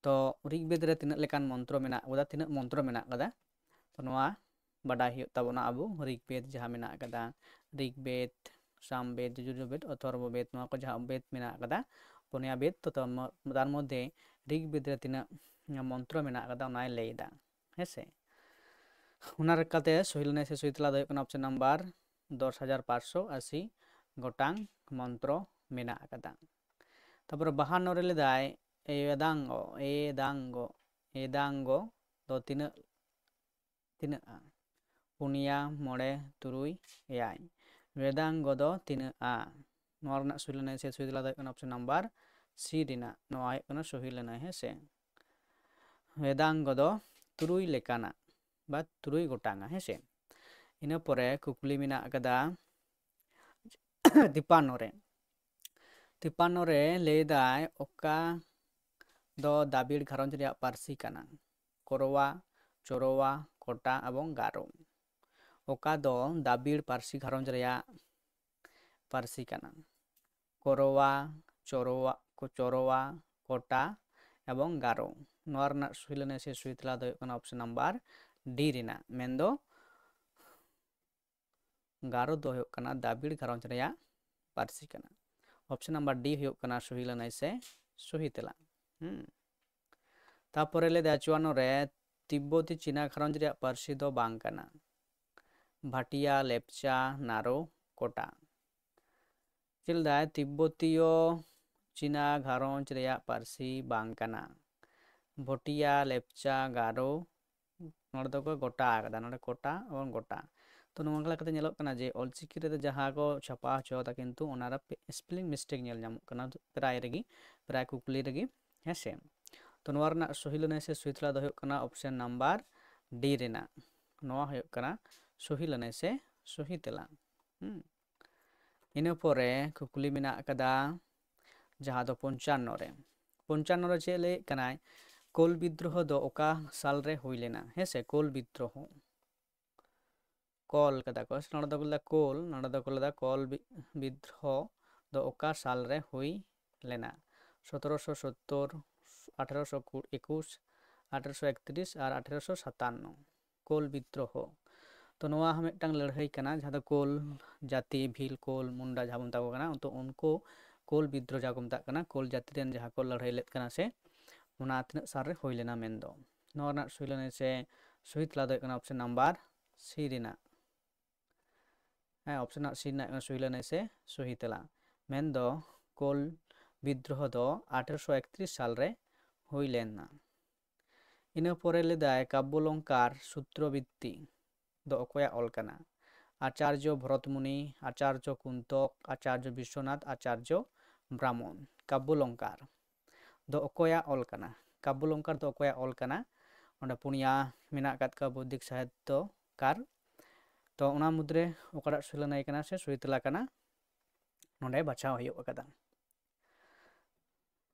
ᱛᱚ ᱨᱤᱜᱽᱵᱮᱫ ᱨᱮ ᱛᱤᱱᱟᱹᱜ ᱞᱮᱠᱟᱱ ᱢᱚᱱᱛᱨᱚ ᱢᱮᱱᱟᱜ ᱟᱠᱟᱫᱟ, ᱛᱤᱱᱟᱹᱜ ᱢᱚᱱᱛᱨᱚ ᱢᱮᱱᱟᱜ ᱟᱠᱟᱫᱟ, ᱛᱚ ᱱᱚᱣᱟ ᱵᱟᱰᱟᱭ ᱦᱩᱭᱩᱜ ᱛᱟᱵᱚᱱᱟ ᱟᱵᱚ ᱨᱤᱜᱽᱵᱮᱫ ᱡᱟᱦᱟᱸ ᱢᱮᱱᱟᱜ ᱟᱠᱟᱫᱟ, ᱨᱤᱜᱽᱵᱮᱫ, ᱥᱟᱢ ᱵᱮᱫ, ᱡᱚᱡᱩᱨᱵᱮᱫ, ᱚᱛᱷᱚᱨᱵᱚ ᱵᱮᱫ, ᱱᱚᱣᱟ ᱠᱚ ᱡᱟᱦᱟᱸ ᱵᱮᱫ ᱢᱮᱱᱟᱜ ᱟᱠᱟᱫᱟ, ᱯᱩᱱᱭᱟ ᱵᱮᱫ, ᱛᱚ ᱛᱟᱨ ᱢᱚ-, ᱛᱟᱨ ᱢᱚᱫᱽᱫᱷᱮ ᱨᱤᱜᱽ ᱵᱮᱫ ᱨᱮ ᱛᱤᱱᱟᱹᱜ ᱢᱚᱱᱛᱨᱚ ᱢᱮᱱᱟᱜ ᱟᱠᱟᱫᱟ ᱚᱱᱟᱭ ᱞᱟᱹᱭ ᱮᱫᱟ, ᱦᱮᱸ ᱥᱮ᱾ ᱚᱱᱟ ᱞᱮᱠᱟᱛᱮ ᱥᱚᱦᱤ ᱞᱮᱱᱟᱭ ᱥᱮ ᱥᱚᱦᱤ ᱛᱮᱞᱟ ᱫᱚ ᱦᱩᱭᱩᱜ ᱠᱟᱱᱟ ᱚᱯᱥᱮᱱ ᱱᱟᱢᱵᱟᱨ ᱫᱚᱥ ᱦᱟᱡᱟᱨ ᱯᱟᱸᱪᱥᱚ ᱟᱥᱤ ᱜᱚᱴᱟᱝ ᱢᱚᱱᱛᱨᱚ ᱢᱮᱱᱟᱜ ᱟᱠᱟᱫᱟ᱾ ᱛᱟᱯᱚᱨᱮ ᱵᱟᱦᱟᱱᱱᱚ ᱨᱮ ᱞᱟᱹᱭᱫᱟᱭ ᱮᱫᱟᱝᱜᱚ, ᱮᱫᱟᱝᱜᱚ, ᱮᱫᱟᱝᱜᱚ ᱫᱚ ᱛᱤᱱᱟᱹᱜ, ᱛᱤᱱᱟᱹᱜᱼᱟ? ᱯᱩᱱᱭᱟ, ᱢᱚᱬᱮ, ᱛᱩᱨᱩᱭ, ᱮᱭᱟᱭ᱾ ᱵᱮᱫᱟᱝᱜᱚ ᱫᱚ ᱛᱤᱱᱟᱹᱜᱼᱟ? ᱱᱚᱣᱟ ᱨᱮᱱᱟᱜ ᱥᱚᱦᱤ ᱞᱟᱹᱱᱟᱹᱭ ᱥᱮ ᱥᱚᱦᱤ ᱛᱮᱞᱟ ᱫᱚ ᱦᱩᱭᱩᱜ ᱠᱟᱱᱟ ᱚᱯᱥᱮᱱ ᱱᱟᱢᱵᱟᱨ ᱥᱤ ᱨᱮᱱᱟᱜ᱾ ᱱᱚᱣᱟ ᱦᱩᱭᱩᱜ ᱠᱟᱱᱟ ᱥᱚᱦᱤ ᱞᱟᱹᱱᱟᱹᱭ, ᱦᱮᱸ ᱥᱮ᱾ ᱵᱮᱫᱟᱝᱜᱚ ᱫᱚ ᱛᱩᱨᱩᱭ ᱞᱮᱠᱟᱱᱟᱜ ᱵᱟ ᱛᱩᱨᱩᱭ ᱜᱚᱴᱟᱝᱟ, ᱦᱮᱸ ᱥᱮ᱾ ᱤᱱᱟᱹ ᱯᱚᱨᱮ ᱠᱩᱠᱞᱤ ᱢᱮᱱᱟᱜ ᱟᱠᱟᱫᱟ ᱛᱤᱯᱟᱱᱱᱚ ᱨᱮ᱾ ᱛᱤᱯᱟᱱᱱᱚ ᱨᱮ ᱞᱟᱹᱭᱫᱟᱭ ᱚᱠᱟ ᱫᱚ ᱫᱟᱵᱤᱲ ᱜᱷᱟᱨᱚᱸᱡᱽ ᱨᱮᱭᱟᱜ ᱯᱟᱹᱨᱥᱤ ᱠᱟᱱᱟ? ᱠᱳᱨᱣᱟ, ᱪᱳᱨᱳᱣᱟ, ᱠᱳᱴᱟ ᱮᱵᱚᱝ ᱜᱟᱨᱳ᱾ ᱚᱠᱟ ᱫᱚ ᱫᱟᱵᱤᱲ ᱯᱟᱹᱨᱥᱤ ᱜᱷᱟᱨᱚᱸᱡᱽ ᱨᱮᱭᱟᱜ ᱯᱟᱹᱨᱥᱤ ᱠᱟᱱᱟ? ᱠᱳᱨᱳᱣᱟ, ᱪᱳᱨᱳᱣᱟ, ᱠᱳ-, ᱪᱳᱨᱳᱣᱟ, ᱠᱳᱴᱟ ᱮᱵᱚᱝ ᱜᱟᱨᱳ᱾ ᱱᱚᱣᱟ ᱨᱮᱱᱟᱜ ᱥᱚᱦᱤ ᱞᱟᱹᱱᱟᱹᱭ ᱥᱮ ᱥᱚᱦᱤ ᱛᱮᱞᱟ ᱫᱚ ᱦᱩᱭᱩᱜ ᱠᱟᱱᱟ ᱚᱯᱥᱮᱱ ᱱᱟᱢᱵᱟᱨ ᱰᱤ ᱨᱮᱱᱟᱜ, ᱢᱮᱱᱫᱚ ᱜᱟᱨᱳ ᱫᱚ ᱦᱩᱭᱩᱜ ᱠᱟᱱᱟ ᱫᱟᱵᱤᱲ ᱜᱷᱟᱨᱚᱸᱡᱽ ᱨᱮᱭᱟᱜ ᱯᱟᱹᱨᱥᱤ ᱠᱟᱱᱟ᱾ ᱚᱯᱥᱮᱱ ᱱᱟᱢᱵᱟᱨ ᱰᱤ ᱦᱩᱭᱩᱜ ᱠᱟᱱᱟ ᱥᱚᱦᱤ ᱞᱟᱹᱱᱟᱹᱭ ᱥᱮ ᱥᱚᱦᱤ ᱛᱮᱞᱟ᱾ ᱦᱩᱸ᱾ ᱛᱟᱯᱚᱨᱮ ᱞᱟᱹᱭ ᱮᱫᱟ ᱪᱩᱣᱟᱱᱱᱚ ᱨᱮ ᱛᱤᱵᱵᱚᱛᱤ ᱪᱤᱱᱟ ᱜᱷᱟᱨᱚᱸᱡᱽ ᱨᱮᱭᱟᱜ ᱯᱟᱹᱨᱥᱤ ᱫᱚ ᱵᱟᱝ ᱠᱟᱱᱟ᱾ ᱵᱷᱟᱴᱤᱭᱟ, ᱞᱮᱯᱪᱟ, ᱱᱟᱨᱳ, ᱠᱳᱴᱟ᱾ ᱪᱮᱫ ᱞᱟᱹᱭ ᱮᱫᱟᱭ? ᱛᱤᱵᱵᱚᱛᱤᱭᱚ ᱪᱤᱱᱟ ᱜᱷᱟᱨᱚᱸᱡᱽ ᱨᱮᱭᱟᱜ ᱯᱟᱹᱨᱥᱤ ᱵᱟᱝ ᱠᱟᱱᱟ᱾ ᱵᱷᱚᱴᱤᱭᱟ, ᱞᱮᱯᱪᱟ, ᱜᱟᱨᱳ, ᱱᱚᱰᱮ ᱫᱚᱠᱚ ᱜᱚᱴᱟ ᱟᱠᱟᱫᱟ, ᱱᱚᱰᱮ ᱠᱳᱴᱟ ᱮᱵᱚᱝ ᱜᱚᱴᱟ᱾ ᱛᱚ ᱱᱚᱣᱟ ᱞᱮᱠᱟᱛᱮ ᱧᱮᱞᱚᱜ ᱠᱟᱱᱟ ᱡᱮ ᱚᱞᱪᱤᱠᱤ ᱨᱮᱫᱚ ᱡᱟᱦᱟᱸ ᱠᱚ ᱪᱷᱟᱯᱟ ᱦᱚᱪᱚ ᱠᱟᱫᱟ, ᱠᱤᱱᱛᱩ ᱚᱱᱟᱨᱮ spelling mistake ᱧᱮᱞ ᱧᱟᱢᱚᱜ ᱠᱟᱱᱟ ᱯᱨᱟᱭ ᱨᱮᱜᱮ, ᱯᱨᱟᱭ ᱠᱩᱠᱞᱤ ᱨᱮᱜᱮ, ᱦᱮᱸ ᱥᱮ᱾ ᱛᱚ ᱱᱚᱣᱟ ᱨᱮᱱᱟᱜ ᱥᱚᱦᱤ ᱞᱟᱹᱱᱟᱹᱭ ᱥᱮ ᱥᱚᱦᱤ ᱛᱮᱞᱟ ᱫᱚ ᱦᱩᱭᱩᱜ ᱠᱟᱱᱟ ᱚᱯᱥᱮᱱ ᱱᱟᱢᱵᱟᱨ ᱰᱤ ᱨᱮᱱᱟᱜ᱾ ᱱᱚᱣᱟ ᱦᱩᱭᱩᱜ ᱠᱟᱱᱟ ᱥᱚᱦᱤ ᱞᱟᱹᱱᱟᱹᱭ ᱥᱮ ᱥᱚᱦᱤ ᱛᱮᱞᱟ᱾ ᱦᱩᱸ᱾ ᱤᱱᱟᱹ ᱯᱚᱨᱮ ᱠᱩᱠᱞᱤ ᱢᱮᱱᱟᱜ ᱟᱠᱟᱫᱟ ᱡᱟᱦᱟᱸ ᱫᱚ ᱯᱚᱧᱪᱟᱱᱱᱚ ᱨᱮ᱾ ᱯᱚᱧᱪᱟᱱᱱᱚ ᱨᱮ ᱪᱮᱫ ᱞᱟᱹᱭᱮᱫ ᱠᱟᱱᱟᱭ? ᱠᱳᱞ ᱵᱤᱫᱽᱫᱨᱳᱦᱚ ᱫᱚ ᱚᱠᱟ ᱥᱟᱞ ᱨᱮ ᱦᱩᱭ ᱞᱮᱱᱟ? ᱦᱮᱸ ᱥᱮ, ᱠᱳᱞ ᱵᱤᱫᱽᱫᱨᱳᱦᱚ᱾ ᱠᱚᱞ ᱠᱟᱫᱟ ᱠᱚ, ᱱᱚᱰᱮ ᱫᱚᱠᱚ ᱞᱟᱹᱭᱫᱟ ᱠᱳᱞ, ᱱᱚᱰᱮ ᱫᱚᱠᱚ ᱞᱟᱹᱭᱫᱟ ᱠᱳᱞ ᱵᱤ-, ᱵᱤᱫᱽᱫᱨᱳᱦᱚ ᱫᱚ ᱚᱠᱟ ᱥᱟᱞ ᱨᱮ ᱦᱩᱭ ᱞᱮᱱᱟ? ᱥᱚᱛᱨᱚᱥᱚ ᱥᱳᱛᱛᱳᱨ, ᱟᱴᱷᱨᱚᱥᱚ ᱮᱠᱩᱥ, ᱟᱴᱷᱨᱚᱥᱚ ᱮᱠᱛᱨᱤᱥ ᱟᱨ ᱟᱴᱷᱨᱚᱥᱚ ᱥᱟᱛᱟᱱᱱᱚ᱾ ᱠᱳᱞ ᱵᱤᱫᱽᱫᱨᱳᱦᱚ᱾ ᱛᱚ ᱱᱚᱣᱟ ᱦᱚᱸ ᱢᱤᱫᱴᱟᱝ ᱞᱟᱹᱲᱦᱟᱹᱭ ᱠᱟᱱᱟ, ᱡᱟᱦᱟᱸ ᱫᱚ ᱠᱳᱞ ᱡᱟᱹᱛᱤ, ᱵᱷᱤᱞ ᱠᱳᱞ, ᱢᱩᱱᱰᱟ ᱡᱟᱦᱟᱸ ᱵᱚᱱ ᱢᱮᱛᱟ ᱠᱚ ᱠᱟᱱᱟ, ᱛᱚ ᱩᱱᱠᱩ ᱠᱳᱞ ᱵᱤᱫᱽᱨᱳᱦᱚ ᱡᱟᱦᱟᱸ ᱠᱚ ᱢᱮᱛᱟᱜ ᱠᱟᱱᱟ, ᱠᱳᱞ ᱡᱟᱹᱛᱤ ᱨᱮᱱ ᱡᱟᱦᱟᱸ ᱠᱚ ᱞᱟᱹᱲᱦᱟᱹᱭ ᱞᱮᱫ ᱠᱟᱱᱟ ᱥᱮ, ᱚᱱᱟ ᱛᱤᱱᱟᱹᱜ ᱥᱟᱞ ᱨᱮ ᱦᱩᱭ ᱞᱮᱱᱟ ᱢᱮᱱᱫᱚ᱾ ᱱᱚᱣᱟ ᱨᱮᱱᱟᱜ ᱥᱩᱭ ᱞᱟᱹᱱᱟᱹᱭ ᱥᱮ ᱥᱩᱦᱤ ᱛᱮᱞᱟ ᱫᱚ ᱦᱩᱭᱩᱜ ᱠᱟᱱᱟ ᱚᱯᱥᱮᱱ ᱱᱟᱢᱵᱟᱨ ᱥᱤ ᱨᱮᱱᱟᱜ᱾ ᱦᱮᱸ, ᱚᱯᱥᱮᱱ ᱱᱟᱜ ᱥᱤ ᱨᱮᱱᱟᱜ ᱥᱩᱭ ᱞᱟᱹᱱᱟᱹᱭ ᱥᱮ ᱥᱩᱦᱤ ᱛᱮᱞᱟ᱾ ᱢᱮᱱᱫᱚ ᱠᱳᱞ ᱵᱤᱫᱽᱨᱳᱦᱚ ᱫᱚ ᱟᱴᱷᱮᱨᱚᱥᱚ ᱮᱠᱛᱨᱤᱥ ᱥᱟᱞ ᱨᱮ ᱦᱩᱭ ᱞᱮᱱᱟ᱾ ᱤᱱᱟᱹ ᱯᱚᱨᱮ ᱞᱮᱫᱟᱭ ᱠᱟᱵᱽᱵᱚᱞᱚᱝᱠᱟᱨ ᱥᱩᱛᱨᱚᱵᱤᱛᱛᱤ ᱫᱚ ᱚᱠᱚᱭᱟᱜ ᱚᱞ ᱠᱟᱱᱟ? ᱟᱪᱟᱨᱡᱚ ᱵᱷᱚᱨᱚᱛᱢᱩᱱᱤ, ᱟᱪᱟᱨᱡᱚ ᱠᱩᱱᱛᱚᱠ, ᱟᱪᱟᱨᱡᱚ ᱵᱤᱥᱥᱚᱱᱟᱛᱷ, ᱟᱪᱟᱨᱡᱚ ᱵᱨᱟᱢᱚᱱ᱾ ᱠᱟᱵᱽᱵᱚᱞᱚᱝᱠᱟᱨ ᱫᱚ ᱚᱠᱚᱭᱟᱜ ᱚᱞ ᱠᱟᱱᱟ? ᱠᱟᱵᱽᱵᱚᱞᱚᱝᱠᱟᱨ ᱫᱚ ᱚᱠᱚᱭᱟᱜ ᱚᱞ ᱠᱟᱱᱟ? ᱚᱸᱰᱮ ᱯᱩᱱᱭᱟ ᱢᱮᱱᱟᱜ ᱟᱠᱟᱫ ᱠᱚᱣᱟ ᱵᱳᱫᱷᱤᱠ ᱥᱟᱦᱤᱛᱛᱚᱠᱟᱨ᱾ ᱛᱚ ᱚᱱᱟ ᱢᱩᱫᱽᱨᱮ ᱚᱠᱟᱴᱟᱜ ᱥᱩᱭ ᱞᱟᱹᱱᱟᱹᱭ ᱠᱟᱱᱟ ᱥᱮ ᱥᱩᱭ ᱛᱮᱞᱟ ᱠᱟᱱᱟ, ᱱᱚᱰᱮ ᱵᱟᱪᱷᱟᱣ ᱦᱩᱭᱩᱜ ᱟᱠᱟᱫᱟ᱾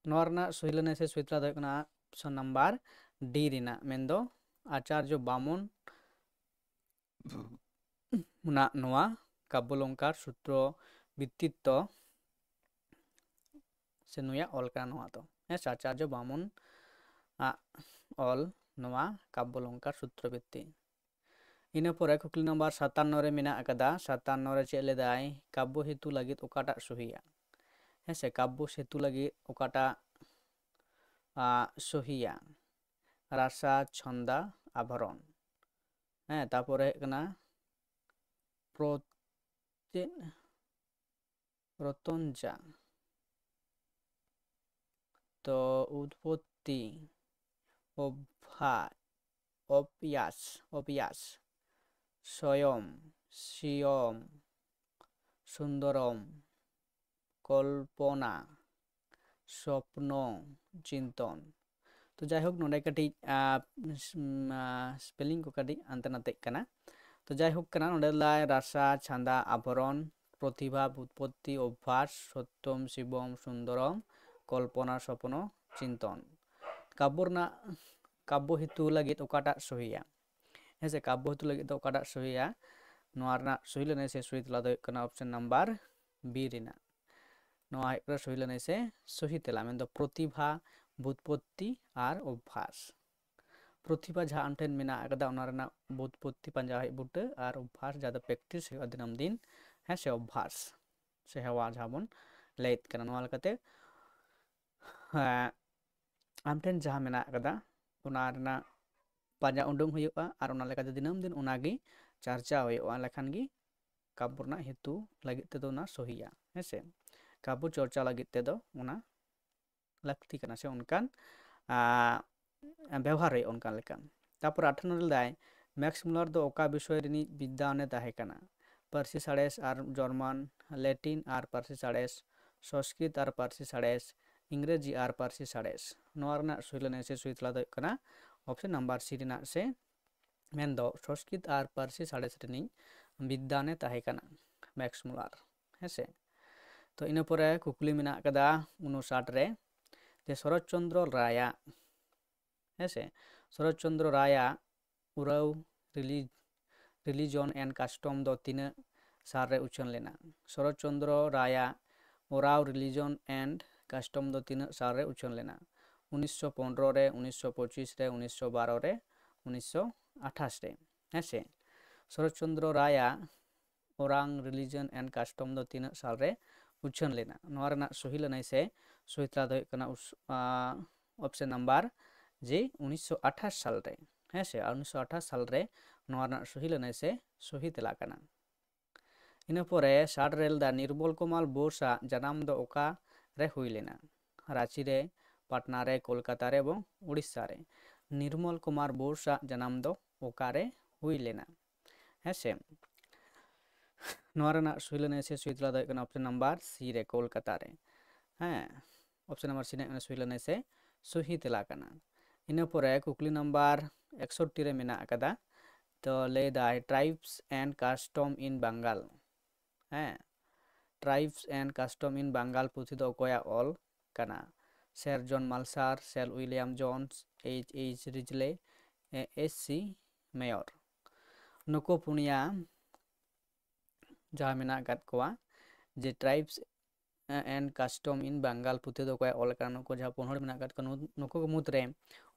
ᱱᱚᱣᱟ ᱨᱮᱱᱟᱜ ᱥᱩᱭ ᱞᱟᱹᱱᱟᱹᱭ ᱥᱮ ᱥᱩᱭ ᱛᱮᱞᱟ ᱫᱚ ᱦᱩᱭᱩᱜ ᱠᱟᱱᱟ ᱚᱯᱥᱚᱱ ᱱᱟᱢᱵᱟᱨ ᱰᱤ ᱨᱮᱱᱟᱜ, ᱢᱮᱱᱫᱚ ᱟᱪᱟᱨᱡᱚ ᱵᱟᱢᱚᱱ ᱱᱟᱜ ᱱᱚᱣᱟ ᱠᱟᱵᱽᱵᱚᱞᱚᱝᱠᱟᱨ ᱥᱩᱛᱨᱚ ᱵᱤᱛᱛᱤᱛᱛᱚ ᱥᱮ ᱱᱩᱭᱟᱜ ᱚᱞ ᱠᱟᱱᱟ ᱱᱚᱣᱟ ᱫᱚ᱾ ᱦᱮᱸ ᱥᱮ, ᱟᱪᱟᱨᱡᱚ ᱵᱟᱢᱚᱱ ᱟᱜ ᱚᱞ ᱱᱚᱣᱟ ᱠᱟᱵᱽᱵᱚᱞᱚᱝᱠᱟᱨ ᱥᱩᱛᱨᱚ ᱵᱤᱛᱛᱤ᱾ ᱤᱱᱟᱹ ᱯᱚᱨᱮ ᱠᱩᱠᱞᱤ ᱱᱟᱢᱵᱟᱨ ᱥᱟᱛᱟᱱᱱᱚ ᱨᱮ ᱢᱮᱱᱟᱜ ᱟᱠᱟᱫᱟ᱾ ᱥᱟᱛᱟᱱᱱᱚ ᱨᱮ ᱪᱮᱫ ᱞᱮᱫᱟᱭ? ᱠᱟᱵᱽᱵᱚ ᱦᱮᱛᱩ ᱞᱟᱹᱜᱤᱫ ᱚᱠᱟᱴᱟᱜ ᱥᱚᱦᱤᱭᱟ? ᱦᱮᱸ ᱥᱮ, ᱠᱟᱵᱽᱵᱚ ᱥᱮᱛᱩ ᱞᱟᱹᱜᱤᱫ ᱚᱠᱟᱴᱟᱜ, ᱟ, ᱥᱚᱦᱤᱭᱟ? ᱨᱟᱥᱟ, ᱪᱷᱚᱱᱫᱟ, ᱟᱵᱷᱚᱨᱚᱱ᱾ ᱦᱮᱸ, ᱛᱟᱯᱚᱨᱮ ᱦᱩᱭᱩᱜ ᱠᱟᱱᱟ ᱯᱨᱚ-, ᱪᱮᱫ? ᱨᱚᱛᱚᱱ ᱡᱟ᱾ ᱛᱚ ᱩᱛᱯᱚᱛᱛᱤ, ᱚᱵᱷᱟ-, ᱚᱵᱷᱭᱟᱥ, ᱚᱵᱷᱭᱟᱥ, ᱥᱚᱭᱚᱢ, ᱥᱤᱭᱚᱢ, ᱥᱩᱱᱫᱚᱨᱚᱢ, ᱠᱚᱞᱯᱚᱱᱟ, ᱥᱚᱯᱱᱚ, ᱪᱤᱱᱛᱚᱱ᱾ ᱛᱚ ᱡᱟᱭᱦᱳᱠ, ᱱᱚᱰᱮ ᱠᱟᱹᱴᱤᱡ, ᱟ, ᱥ-, ᱩᱢ, ᱟ, ᱥᱯᱮᱞᱤᱝ ᱠᱚ ᱠᱟᱹᱴᱤᱡ ᱦᱟᱱᱛᱮ ᱱᱟᱛᱮᱜ ᱠᱟᱱᱟ᱾ ᱛᱚ ᱡᱟᱭᱦᱳᱠ ᱠᱟᱱᱟ, ᱱᱚᱰᱮ ᱞᱟᱭ ᱨᱟᱥᱟ, ᱪᱷᱟᱸᱫᱟ, ᱟᱵᱷᱚᱨᱚᱱ, ᱯᱨᱚᱛᱤᱵᱷᱟ, ᱵᱩᱛᱯᱚᱛᱛᱤ, ᱚᱵᱷᱟᱥ, ᱥᱚᱛᱛᱚᱢ, ᱥᱤᱵᱚᱢ, ᱥᱩᱱᱫᱚᱨᱚᱢ, ᱠᱚᱞᱯᱚᱱᱟ, ᱥᱚᱯᱱᱚ, ᱪᱤᱱᱛᱚᱱ᱾ ᱠᱟᱵᱽᱵᱚ ᱨᱮᱱᱟᱜ, ᱠᱟᱵᱽᱵᱚ ᱦᱮᱛᱩ ᱞᱟᱹᱜᱤᱫ ᱚᱠᱟᱴᱟᱜ ᱥᱚᱦᱤᱭᱟ? ᱦᱮᱸ ᱥᱮ, ᱠᱟᱵᱽᱵᱚ ᱦᱮᱛᱩ ᱞᱟᱹᱜᱤᱫ ᱫᱚ ᱚᱠᱟᱴᱟᱜ ᱥᱚᱦᱤᱭᱟ? ᱱᱚᱣᱟ ᱨᱮᱱᱟᱜ ᱥᱚᱦᱤ ᱞᱟᱹᱱᱟᱹᱭ ᱥᱮ ᱥᱚᱦᱤ ᱛᱮᱞᱟ ᱫᱚ ᱦᱩᱭᱩᱜ ᱠᱟᱱᱟ ᱚᱯᱥᱮᱱ ᱱᱟᱢᱵᱟᱨ ᱵᱤ ᱨᱮᱱᱟᱜ᱾ ᱱᱚᱣᱟ ᱦᱩᱭᱩᱜ ᱠᱟᱱᱟ ᱥᱚᱦᱤ ᱞᱟᱹᱱᱟᱹᱭ ᱥᱮ ᱥᱚᱦᱤ ᱛᱮᱞᱟ, ᱢᱮᱱᱫᱚ ᱯᱨᱚᱛᱤᱵᱷᱟ, ᱵᱩᱛᱯᱚᱛᱛᱤ ᱟᱨ ᱚᱵᱷᱟᱥ᱾ ᱯᱨᱚᱛᱤᱵᱷᱟ ᱡᱟᱦᱟᱸ ᱟᱢ ᱴᱷᱮᱱ ᱢᱮᱱᱟᱜ ᱟᱠᱟᱫᱟ, ᱚᱱᱟ ᱨᱮᱱᱟᱜ ᱵᱩᱫ-, ᱯᱚᱛᱛᱤ ᱯᱟᱸᱡᱟ ᱦᱩᱭᱩᱜ ᱵᱩᱴᱟᱹ ᱟᱨ ᱚᱵᱷᱟᱥ, ᱡᱟᱦᱟᱸ ᱫᱚ practice ᱦᱩᱭᱩᱜᱼᱟ ᱫᱤᱱᱟᱹᱢ ᱫᱤᱱ, ᱦᱮᱸ ᱥᱮ, ᱚᱵᱷᱟᱥ ᱥᱮ ᱦᱮᱣᱟ ᱡᱟᱦᱟᱸ ᱵᱚᱱ ᱞᱟᱹᱭᱮᱫ ᱠᱟᱱᱟ᱾ ᱱᱚᱣᱟ ᱞᱮᱠᱟᱛᱮ, ᱦᱮᱸ, ᱟᱢ ᱴᱷᱮᱱ ᱡᱟᱦᱟᱸ ᱢᱮᱱᱟᱜ ᱟᱠᱟᱫᱟ, ᱚᱱᱟ ᱨᱮᱱᱟᱜ ᱯᱟᱸᱡᱟ ᱩᱰᱩᱝ ᱦᱩᱭᱩᱜᱼᱟ ᱟᱨ ᱚᱱᱟ ᱞᱮᱠᱟᱛᱮ ᱫᱤᱱᱟᱹᱢ ᱫᱤᱱ ᱚᱱᱟᱜᱮ ᱪᱟᱨᱪᱟᱣ ᱦᱩᱭᱩᱜᱼᱟ, ᱞᱮᱠᱷᱟᱱ ᱜᱮ ᱠᱟᱵᱽᱭᱚ ᱨᱮᱱᱟᱜ ᱦᱮᱛᱩ ᱞᱟᱹᱜᱤᱫ ᱛᱮᱫᱚ ᱚᱱᱟ ᱥᱚᱦᱤᱭᱟ, ᱦᱮᱸ ᱥᱮ᱾ ᱠᱟᱵᱽᱭᱚ ᱪᱚᱨᱪᱟ ᱞᱟᱹᱜᱤᱫ ᱛᱮᱫᱚ ᱚᱱᱟ ᱞᱟᱹᱠᱛᱤ ᱠᱟᱱᱟ ᱥᱮ ᱚᱱᱠᱟᱱ, ᱟᱸ, ᱵᱮᱣᱦᱟᱨ ᱦᱩᱭᱩᱜᱼᱟ ᱚᱱᱠᱟ ᱞᱮᱠᱟ᱾ ᱛᱟᱯᱚᱨ ᱟᱴᱷᱟᱱᱚ ᱨᱮ ᱞᱟᱹᱭᱫᱟᱭ, ᱢᱮᱠᱥ ᱢᱩᱞᱟᱨ ᱫᱚ ᱚᱠᱟ ᱵᱤᱥᱚᱭ ᱨᱤᱱᱤᱡ ᱵᱤᱫᱽᱣᱟᱱᱮ ᱛᱟᱦᱮᱸ ᱠᱟᱱᱟ? ᱯᱟᱹᱨᱥᱤ ᱥᱟᱬᱮᱥ ᱟᱨ ᱡᱚᱨᱢᱟᱱ, ᱞᱮᱴᱤᱱ ᱟᱨ ᱯᱟᱹᱨᱥᱤ ᱥᱟᱬᱮᱥ, ᱥᱚᱝᱥᱠᱨᱤᱛ ᱟᱨ ᱯᱟᱹᱨᱥᱤ ᱥᱟᱬᱮᱥ, ᱤᱝᱨᱮᱡᱤ ᱟᱨ ᱯᱟᱹᱨᱥᱤ ᱥᱟᱬᱮᱥ᱾ ᱱᱚᱣᱟ ᱨᱮᱱᱟᱜ ᱥᱩᱭ ᱞᱟᱹᱱᱟᱹᱭ ᱥᱮ ᱥᱩᱭ ᱛᱮᱞᱟ ᱫᱚ ᱦᱩᱭᱩᱜ ᱠᱟᱱᱟ option number C ᱨᱮᱱᱟᱜ ᱥᱮ, ᱢᱮᱱᱫᱚ ᱥᱚᱝᱥᱠᱨᱤᱛ ᱟᱨ ᱯᱟᱹᱨᱥᱤ ᱥᱟᱬᱮᱥ ᱨᱤᱱᱤᱡ ᱵᱤᱫᱽᱣᱟᱱᱮ ᱛᱟᱦᱮᱸ ᱠᱟᱱᱟ ᱢᱮᱠᱥ ᱢᱩᱞᱟᱨ, ᱦᱮᱸ ᱥᱮ᱾ ᱛᱚ ᱤᱱᱟᱹ ᱯᱚᱨᱮ ᱠᱩᱠᱞᱤ ᱢᱮᱱᱟᱜ ᱟᱠᱟᱫᱟ ᱩᱱᱩᱥᱟᱴ ᱨᱮ, ᱡᱮ ᱥᱚᱨᱚᱛ ᱪᱚᱱᱫᱨᱚ ᱨᱟᱭᱟᱜ, ᱦᱮᱸ ᱥᱮ, ᱥᱚᱨᱚᱛ ᱪᱚᱱᱫᱨᱚ ᱨᱟᱭᱟᱜ ᱩᱨᱟᱣ ᱨᱤᱞᱤ-, religion and custom ᱫᱚ ᱛᱤᱱᱟᱹᱜ ᱥᱟᱞ ᱨᱮ ᱩᱪᱷᱟᱹᱱ ᱞᱮᱱᱟ? ᱥᱚᱨᱚᱛ ᱪᱚᱱᱫᱨᱚ ᱨᱟᱭᱟᱜ ᱳᱨᱟᱣ religion and custom ᱫᱚ ᱛᱤᱱᱟᱹᱜ ᱥᱟᱞ ᱨᱮ ᱩᱪᱷᱟᱹᱱ ᱞᱮᱱᱟ? ᱩᱱᱤᱥᱥᱚ ᱯᱚᱱᱨᱚ ᱨᱮ, ᱩᱱᱤᱥᱥᱚ ᱯᱚᱸᱪᱤᱥ ᱨᱮ, ᱩᱱᱤᱥᱥᱚ ᱵᱟᱨᱚ ᱨᱮ, ᱩᱱᱤᱥᱥᱚ ᱟᱴᱷᱟᱥ ᱨᱮ, ᱦᱮᱸ ᱥᱮ᱾ ᱥᱚᱨᱚᱛ ᱪᱚᱱᱫᱨᱚ ᱨᱟᱭᱟᱜ ᱳᱨᱟᱝ religion and custom ᱫᱚ ᱛᱤᱱᱟᱹᱜ ᱥᱟᱞ ᱨᱮ ᱩᱪᱷᱟᱹᱱ ᱞᱮᱱᱟ? ᱱᱚᱣᱟ ᱨᱮᱱᱟᱜ ᱥᱚᱦᱤ ᱞᱟᱹᱱᱟᱹᱭ ᱥᱮ ᱥᱚᱦᱤ ᱛᱮᱞᱟ ᱫᱚ ᱦᱩᱭᱩᱜ ᱠᱟᱱᱟ ᱩᱥ-, ᱟ, option number J, ᱩᱱᱤᱥᱥᱚ ᱟᱴᱷᱟᱥ ᱥᱟᱞ ᱨᱮ, ᱦᱮᱸ ᱥᱮ, ᱟᱨ ᱩᱱᱤᱥᱥᱚ ᱟᱴᱷᱟᱥ ᱥᱟᱞ ᱨᱮ ᱱᱚᱣᱟ ᱨᱮᱱᱟᱜ ᱥᱚᱦᱤ ᱞᱟᱹᱱᱟᱹᱭ ᱥᱮ ᱥᱚᱦᱤ ᱛᱮᱞᱟ ᱠᱟᱱᱟ᱾ ᱤᱱᱟᱹ ᱯᱚᱨᱮ ᱥᱟᱴ ᱨᱮ ᱞᱟᱹᱭᱫᱟ, ᱱᱤᱨᱢᱚᱞ ᱠᱩᱢᱟᱨ ᱵᱳᱥ ᱟᱜ ᱡᱟᱱᱟᱢ ᱫᱚ ᱚᱠᱟ ᱨᱮ ᱦᱩᱭ ᱞᱮᱱᱟ? ᱨᱟᱸᱪᱤ ᱨᱮ, ᱯᱟᱴᱱᱟ ᱨᱮ, ᱠᱳᱞᱠᱟᱛᱟ ᱨᱮ ᱮᱵᱚᱝ ᱩᱲᱤᱥᱥᱟ ᱨᱮ᱾ ᱱᱤᱨᱢᱚᱞ ᱠᱩᱢᱟᱨ ᱵᱳᱥ ᱟᱜ ᱡᱟᱱᱟᱢ ᱫᱚ ᱚᱠᱟ ᱨᱮ ᱦᱩᱭ ᱞᱮᱱᱟ? ᱦᱮᱸ ᱥᱮ, ᱱᱚᱣᱟ ᱨᱮᱱᱟᱜ ᱥᱩᱭ ᱞᱟᱹᱱᱟᱹᱭ ᱥᱮ ᱥᱩᱭ ᱛᱮᱞᱟ ᱫᱚ ᱦᱩᱭᱩᱜ ᱠᱟᱱᱟ option number C ᱨᱮ, ᱠᱳᱞᱠᱟᱛᱟ ᱨᱮ᱾ ᱦᱮᱸ, option number C ᱨᱮᱱᱟᱜ ᱥᱩᱭ ᱞᱟᱹᱱᱟᱹᱭ ᱥᱮ ᱥᱩᱦᱤ ᱛᱮᱞᱟ ᱠᱟᱱᱟ᱾ ᱤᱱᱟᱹ ᱯᱚᱨᱮ ᱠᱩᱠᱞᱤ number ᱮᱠᱥᱚᱴᱴᱤ ᱨᱮ ᱢᱮᱱᱟᱜ ᱟᱠᱟᱫᱟ, ᱛᱚ ᱞᱟᱹᱭ ᱫᱟᱭ, Tribes and Custom in Bengal, ᱦᱮᱸ, Tribes and Custom in Bengal ᱯᱩᱛᱷᱤ ᱫᱚ ᱚᱠᱚᱭᱟᱜ ᱚᱞ ᱠᱟᱱᱟ? Sir John Marshall, Sir William Jones, H H Risley, S C Mayer᱾ ᱱᱩᱠᱩ ᱯᱩᱱᱭᱟ ᱡᱟᱦᱟᱸ ᱢᱮᱱᱟᱜ ᱟᱠᱟᱫ ᱠᱚᱣᱟ, ᱡᱮ Tribes and Custom in Bengal ᱯᱩᱛᱷᱤ ᱫᱚ ᱚᱠᱚᱭᱟᱜ ᱚᱞ ᱠᱟᱱᱟ, ᱱᱩᱠᱩ ᱡᱟᱦᱟᱸ ᱯᱩᱱ ᱦᱚᱲ ᱢᱮᱱᱟᱜ ᱟᱠᱟᱫ ᱠᱚᱣᱟ, ᱱᱩ-, ᱱᱩᱠᱩ ᱠᱚ ᱢᱩᱫᱽᱨᱮ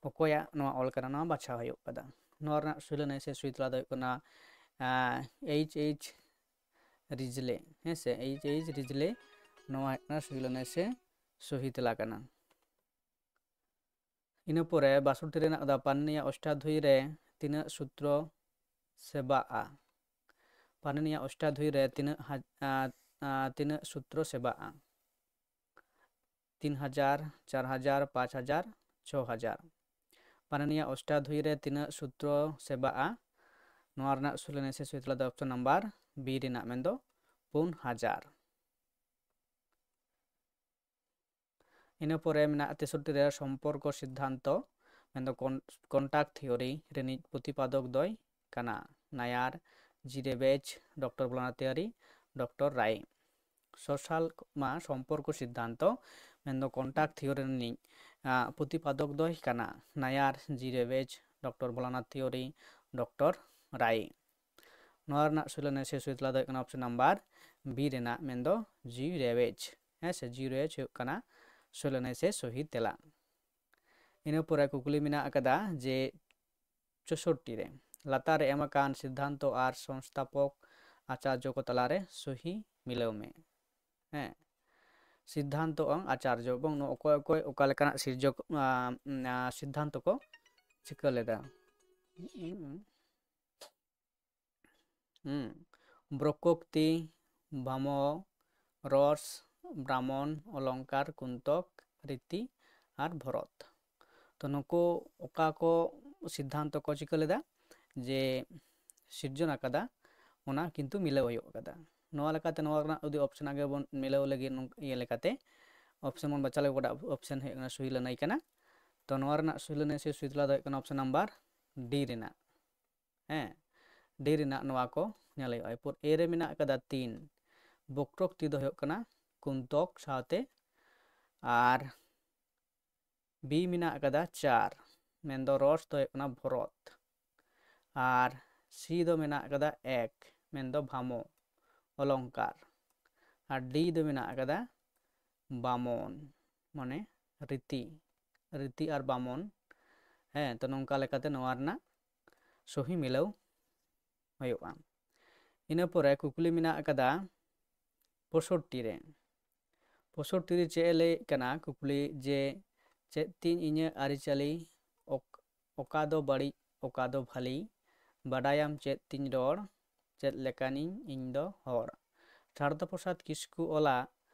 ᱚᱠᱚᱭᱟᱜ ᱱᱚᱣᱟ ᱚᱞ ᱠᱟᱱᱟ, ᱱᱚᱣᱟ ᱵᱟᱪᱷᱟᱣ ᱦᱩᱭᱩᱜ ᱠᱟᱱᱟ᱾ ᱱᱚᱣᱟ ᱨᱮᱱᱟᱜ ᱥᱩᱭ ᱞᱟᱹᱱᱟᱹᱭ ᱥᱮ ᱥᱩᱭ ᱛᱮᱞᱟ ᱫᱚ ᱦᱩᱭᱩᱜ ᱠᱟᱱᱟ ᱮᱭᱤᱪ ᱮᱭᱤᱪ ᱨᱤᱡᱽᱞᱮ᱾ ᱦᱮᱸ ᱥᱮ, ᱮᱭᱤᱪ ᱮᱭᱤᱪ ᱨᱤᱡᱽᱞᱮ ᱱᱚᱣᱟ ᱦᱩᱭᱩᱜ ᱠᱟᱱᱟ ᱥᱩᱭ ᱞᱟᱹᱱᱟᱹᱭ ᱥᱮ ᱥᱩᱦᱤ ᱛᱮᱞᱟ ᱠᱟᱱᱟ᱾ ᱤᱱᱟᱹ ᱯᱚᱨᱮ ᱵᱟᱥᱚᱴᱴᱤ ᱨᱮᱱᱟᱜ ᱫᱚ ᱯᱟᱱᱤᱱᱤᱭᱟ ᱚᱥᱴᱟᱫᱷᱩᱭ ᱨᱮ ᱛᱤᱱᱟᱹᱜ ᱥᱩᱛᱨᱚ ᱥᱮᱵᱟᱜᱼᱟ? ᱯᱟᱱᱤᱱᱤᱭᱟ ᱚᱥᱴᱟᱫᱷᱩᱭ ᱨᱮ ᱛᱤᱱᱟᱹᱜ ᱦᱟᱡ-, ᱟ, ᱟ, ᱛᱤᱱᱟᱹᱜ ᱥᱩᱛᱨᱚ ᱥᱮᱵᱟᱜᱼᱟ? ᱛᱤᱱ ᱦᱟᱡᱟᱨ, ᱪᱟᱨ ᱦᱟᱡᱟᱨ, ᱯᱟᱸᱪ ᱦᱟᱡᱟᱨ, ᱪᱷᱚ ᱦᱟᱡᱟᱨ᱾ ᱯᱟᱱᱤᱱᱤᱭᱟ ᱚᱥᱴᱟᱫᱷᱩᱭ ᱨᱮ ᱛᱤᱱᱟᱹᱜ ᱥᱩᱛᱨᱚ ᱥᱮᱵᱟᱜᱼᱟ? ᱱᱚᱣᱟ ᱨᱮᱱᱟᱜ ᱥᱩᱭ ᱞᱟᱹᱱᱟᱹᱭ ᱥᱮ ᱥᱩᱭ ᱛᱮᱞᱟ ᱫᱚ ᱚᱯᱥᱚᱱ ᱱᱟᱢᱵᱟᱨ ᱵᱤ ᱨᱮᱱᱟᱜ, ᱢᱮᱱᱫᱚ ᱯᱩᱱ ᱦᱟᱡᱟᱨ᱾ ᱤᱱᱟᱹ ᱯᱚᱨᱮ ᱢᱮᱱᱟᱜᱼᱟ ᱛᱮᱥᱚᱴᱴᱤ ᱨᱮ ᱥᱚᱢᱯᱚᱨᱠᱚ ᱥᱤᱫᱽᱫᱷᱟᱱᱛᱚ, ᱢᱮᱱᱫᱚ ᱠᱚᱱ-, ᱠᱚᱱᱴᱟᱠᱴ ᱛᱷᱤᱭᱳᱨᱤ ᱨᱤᱱᱤᱡ ᱯᱨᱚᱛᱤᱯᱟᱫᱚᱠ ᱫᱚᱭ ᱠᱟᱱᱟ ᱱᱟᱭᱟᱨ, ᱡᱤᱨᱮᱵᱮᱡᱽ, ᱰᱚᱠᱴᱚᱨ ᱵᱷᱳᱞᱟᱱᱟᱛᱷ ᱛᱤᱣᱟᱨᱤ, ᱰᱚᱠᱴᱚᱨ ᱨᱟᱭ᱾ ᱥᱚᱥᱟᱞ ᱢᱟ ᱥᱚᱢᱯᱚᱨᱠᱚ ᱥᱤᱫᱽᱫᱷᱟᱱᱛᱚ, ᱢᱮᱱᱫᱚ ᱠᱚᱱᱴᱟᱠᱴ ᱛᱷᱤᱭᱳᱨᱤ ᱨᱤᱱᱤᱡ, ᱟ, ᱯᱨᱚᱛᱤᱯᱟᱫᱚᱠ ᱫᱚᱭ ᱠᱟᱱᱟ ᱱᱟᱭᱟᱨ, ᱡᱤᱨᱮᱵᱮᱡᱽ, ᱰᱚᱠᱴᱚᱨ ᱵᱷᱳᱞᱟᱱᱟᱛᱷ ᱛᱤᱣᱟᱨᱤ, ᱰᱚᱠᱴᱚᱨ ᱨᱟᱭ᱾ ᱱᱚᱣᱟ ᱨᱮᱱᱟᱜ ᱥᱩᱭ ᱞᱟᱹᱱᱟᱹᱭ ᱥᱮ ᱥᱩᱭ ᱛᱮᱞᱟ ᱫᱚ ᱦᱩᱭᱩᱜ ᱠᱟᱱᱟ ᱚᱯᱥᱚᱱ ᱱᱟᱢᱵᱟᱨ ᱵᱤ ᱨᱮᱱᱟᱜ, ᱢᱮᱱᱫᱚ ᱡᱤᱨᱮᱵᱮᱡᱽ᱾ ᱦᱮᱸ ᱥᱮ, ᱡᱤᱨᱮᱵᱮᱡᱽ ᱦᱩᱭᱩᱜ ᱠᱟᱱᱟ ᱥᱩᱭ ᱞᱟᱹᱱᱟᱹᱭ ᱥᱮ ᱥᱩᱦᱤ ᱛᱮᱞᱟ᱾ ᱤᱱᱟᱹ ᱯᱚᱨᱮ ᱠᱩᱠᱞᱤ ᱢᱮᱱᱟᱜ ᱟᱠᱟᱫᱟ ᱡᱮ ᱪᱳᱥᱳᱴᱴᱤ ᱨᱮ ᱞᱟᱛᱟᱨ ᱨᱮ ᱮᱢ ᱟᱠᱟᱱ ᱥᱤᱫᱽᱫᱷᱟᱱᱛᱚ ᱟᱨ ᱥᱚᱝᱥᱛᱷᱟᱯᱚᱠ ᱟᱪᱟᱨᱡᱚ ᱠᱚ ᱛᱟᱞᱟᱨᱮ ᱥᱩᱦᱤ ᱢᱤᱞᱟᱹᱣ ᱢᱮ᱾ ᱦᱮᱸ, ᱥᱤᱫᱽᱫᱷᱟᱱᱛᱚ ᱮᱵᱚᱝ ᱟᱪᱟᱨᱡᱚ ᱮᱵᱚᱝ ᱱᱚᱣᱟ ᱚᱠᱚᱭ ᱚᱠᱚᱭ ᱚᱠᱟ ᱞᱮᱠᱟᱱᱟᱜ ᱥᱤᱨᱡᱚᱠ, ᱟ, ᱟ, ᱥᱤᱫᱽᱫᱷᱟᱱᱛᱚ ᱠᱚ ᱪᱤᱠᱟᱹ ᱞᱮᱫᱟ? ᱦᱩᱸ᱾ ᱵᱨᱚᱠᱳᱠᱛᱤ, ᱵᱷᱟᱢᱚ, ᱨᱚᱥ, ᱵᱨᱟᱢᱚᱱ, ᱚᱞᱚᱝᱠᱟᱨ, ᱠᱩᱱᱛᱚᱠ, ᱨᱤᱛᱤ ᱟᱨ ᱵᱷᱚᱨᱚᱛ᱾ ᱛᱚ ᱱᱩᱠᱩ ᱚᱠᱟ ᱠᱚ ᱥᱤᱫᱽᱫᱷᱟᱱᱛᱚ ᱠᱚ ᱪᱤᱠᱟᱹ ᱞᱮᱫᱟ ᱡᱮ ᱥᱤᱨᱡᱚᱱ ᱟᱠᱟᱫᱟ, ᱚᱱᱟ ᱠᱤᱱᱛᱩ ᱢᱤᱞᱟᱹᱣ ᱦᱩᱭᱩᱜ ᱟᱠᱟᱫᱟ᱾ ᱱᱚᱣᱟ ᱞᱮᱠᱟᱛᱮ ᱱᱚᱣᱟ ᱨᱮᱱᱟᱜ ᱡᱩᱫᱤ ᱚᱯᱥᱚᱱ ᱟᱜᱮ ᱵᱚᱱ ᱢᱤᱞᱟᱹᱣ ᱞᱟᱹᱜᱤᱫ ᱱᱚᱝ-, ᱤᱭᱟᱹ ᱞᱮᱠᱟᱛᱮ ᱚᱯᱥᱚᱱ ᱵᱚᱱ ᱵᱟᱪᱷᱟᱣ ᱞᱮᱠᱷᱟᱱ ᱚᱠᱟᱴᱟᱜ ᱚᱯᱥᱚᱱ ᱦᱩᱭᱩᱜ ᱠᱟᱱᱟ ᱥᱩᱭ ᱞᱟᱹᱱᱟᱹᱭ ᱠᱟᱱᱟ᱾ ᱛᱚ ᱱᱚᱣᱟ ᱨᱮᱱᱟᱜ ᱥᱩᱭ ᱞᱟᱹᱱᱟᱹᱭ ᱥᱮ ᱥᱩᱭ ᱛᱮᱞᱟ ᱫᱚ ᱦᱩᱭᱩᱜ ᱠᱟᱱᱟ ᱚᱯᱥᱚᱱ ᱱᱟᱢᱵᱟᱨ ᱰᱤ ᱨᱮᱱᱟᱜ᱾ ᱦᱮᱸ, ᱰᱤ ᱨᱮᱱᱟᱜ ᱱᱚᱣᱟ ᱠᱚ ᱧᱮᱞ ᱦᱩᱭᱩᱜᱼᱟ᱾ ᱮᱨᱯᱚᱨ ᱮ ᱨᱮ ᱢᱮᱱᱟᱜ ᱟᱠᱟᱫᱟ ᱛᱤᱱ, ᱵᱚᱠᱨᱳᱠᱛᱤ ᱫᱚ ᱦᱩᱭᱩᱜ ᱠᱟᱱᱟ ᱠᱩᱱᱛᱚᱠ ᱥᱟᱶᱛᱮ, ᱟᱨ ᱵᱤ ᱢᱮᱱᱟᱜ ᱟᱠᱟᱫᱟ ᱪᱟᱨ, ᱢᱮᱱᱫᱚ ᱨᱚᱥ ᱫᱚ ᱦᱩᱭᱩᱜ ᱠᱟᱱᱟ ᱵᱷᱚᱨᱚᱛ, ᱟᱨ ᱥᱤ ᱫᱚ ᱢᱮᱱᱟᱜ ᱟᱠᱟᱫᱟ ᱮᱠ, ᱢᱮᱱᱫᱚ ᱵᱷᱟᱢᱚ, ᱚᱞᱚᱝᱠᱟᱨ, ᱟᱨ ᱰᱤ ᱫᱚ ᱢᱮᱱᱟᱜ ᱟᱠᱟᱫᱟ ᱵᱟᱢᱚᱱ, ᱢᱟᱱᱮ ᱨᱤᱛᱤ, ᱨᱤᱛᱤ ᱟᱨ ᱵᱟᱢᱚᱱ, ᱦᱮᱸ, ᱛᱚ ᱱᱚᱝᱠᱟ ᱞᱮᱠᱟᱛᱮ ᱱᱚᱣᱟ ᱨᱮᱱᱟᱜ ᱥᱚᱦᱤ ᱢᱤᱞᱟᱹᱣ ᱦᱩᱭᱩᱜᱼᱟ᱾ ᱤᱱᱟᱹ ᱯᱚᱨᱮ ᱠᱩᱠᱞᱤ ᱢᱮᱱᱟᱜ ᱟᱠᱟᱫᱟ ᱯᱚᱸᱭᱥᱚᱴᱴᱤ ᱨᱮ᱾ ᱯᱚᱸᱭᱥᱚᱴᱴᱤ ᱨᱮ ᱪᱮᱫ ᱮ ᱞᱟᱹᱭᱮᱫ ᱠᱟᱱᱟ ᱠᱩᱠᱞᱤ, ᱡᱮ ᱪᱮᱫ ᱛᱤᱧ ᱤᱧᱟᱹᱜ ᱟᱹᱨᱤᱪᱟᱹᱞᱤ, ᱚᱠ-, ᱚᱠᱟ ᱫᱚ ᱵᱟᱹᱲᱤᱡ, ᱚᱠᱟ ᱫᱚ ᱵᱷᱟᱹᱞᱤ, ᱵᱟᱰᱟᱭᱟᱢ ᱪᱮᱫ ᱛᱤᱧ ᱨᱚᱲ, ᱪᱮᱫ ᱞᱮᱠᱟᱱᱤᱧ ᱤᱧ ᱫᱚ ᱦᱚᱲ᱾ ᱥᱟᱨᱚᱫᱟ ᱯᱨᱚᱥᱟᱫᱽ ᱠᱤᱥᱠᱩ ᱚᱞᱟᱜ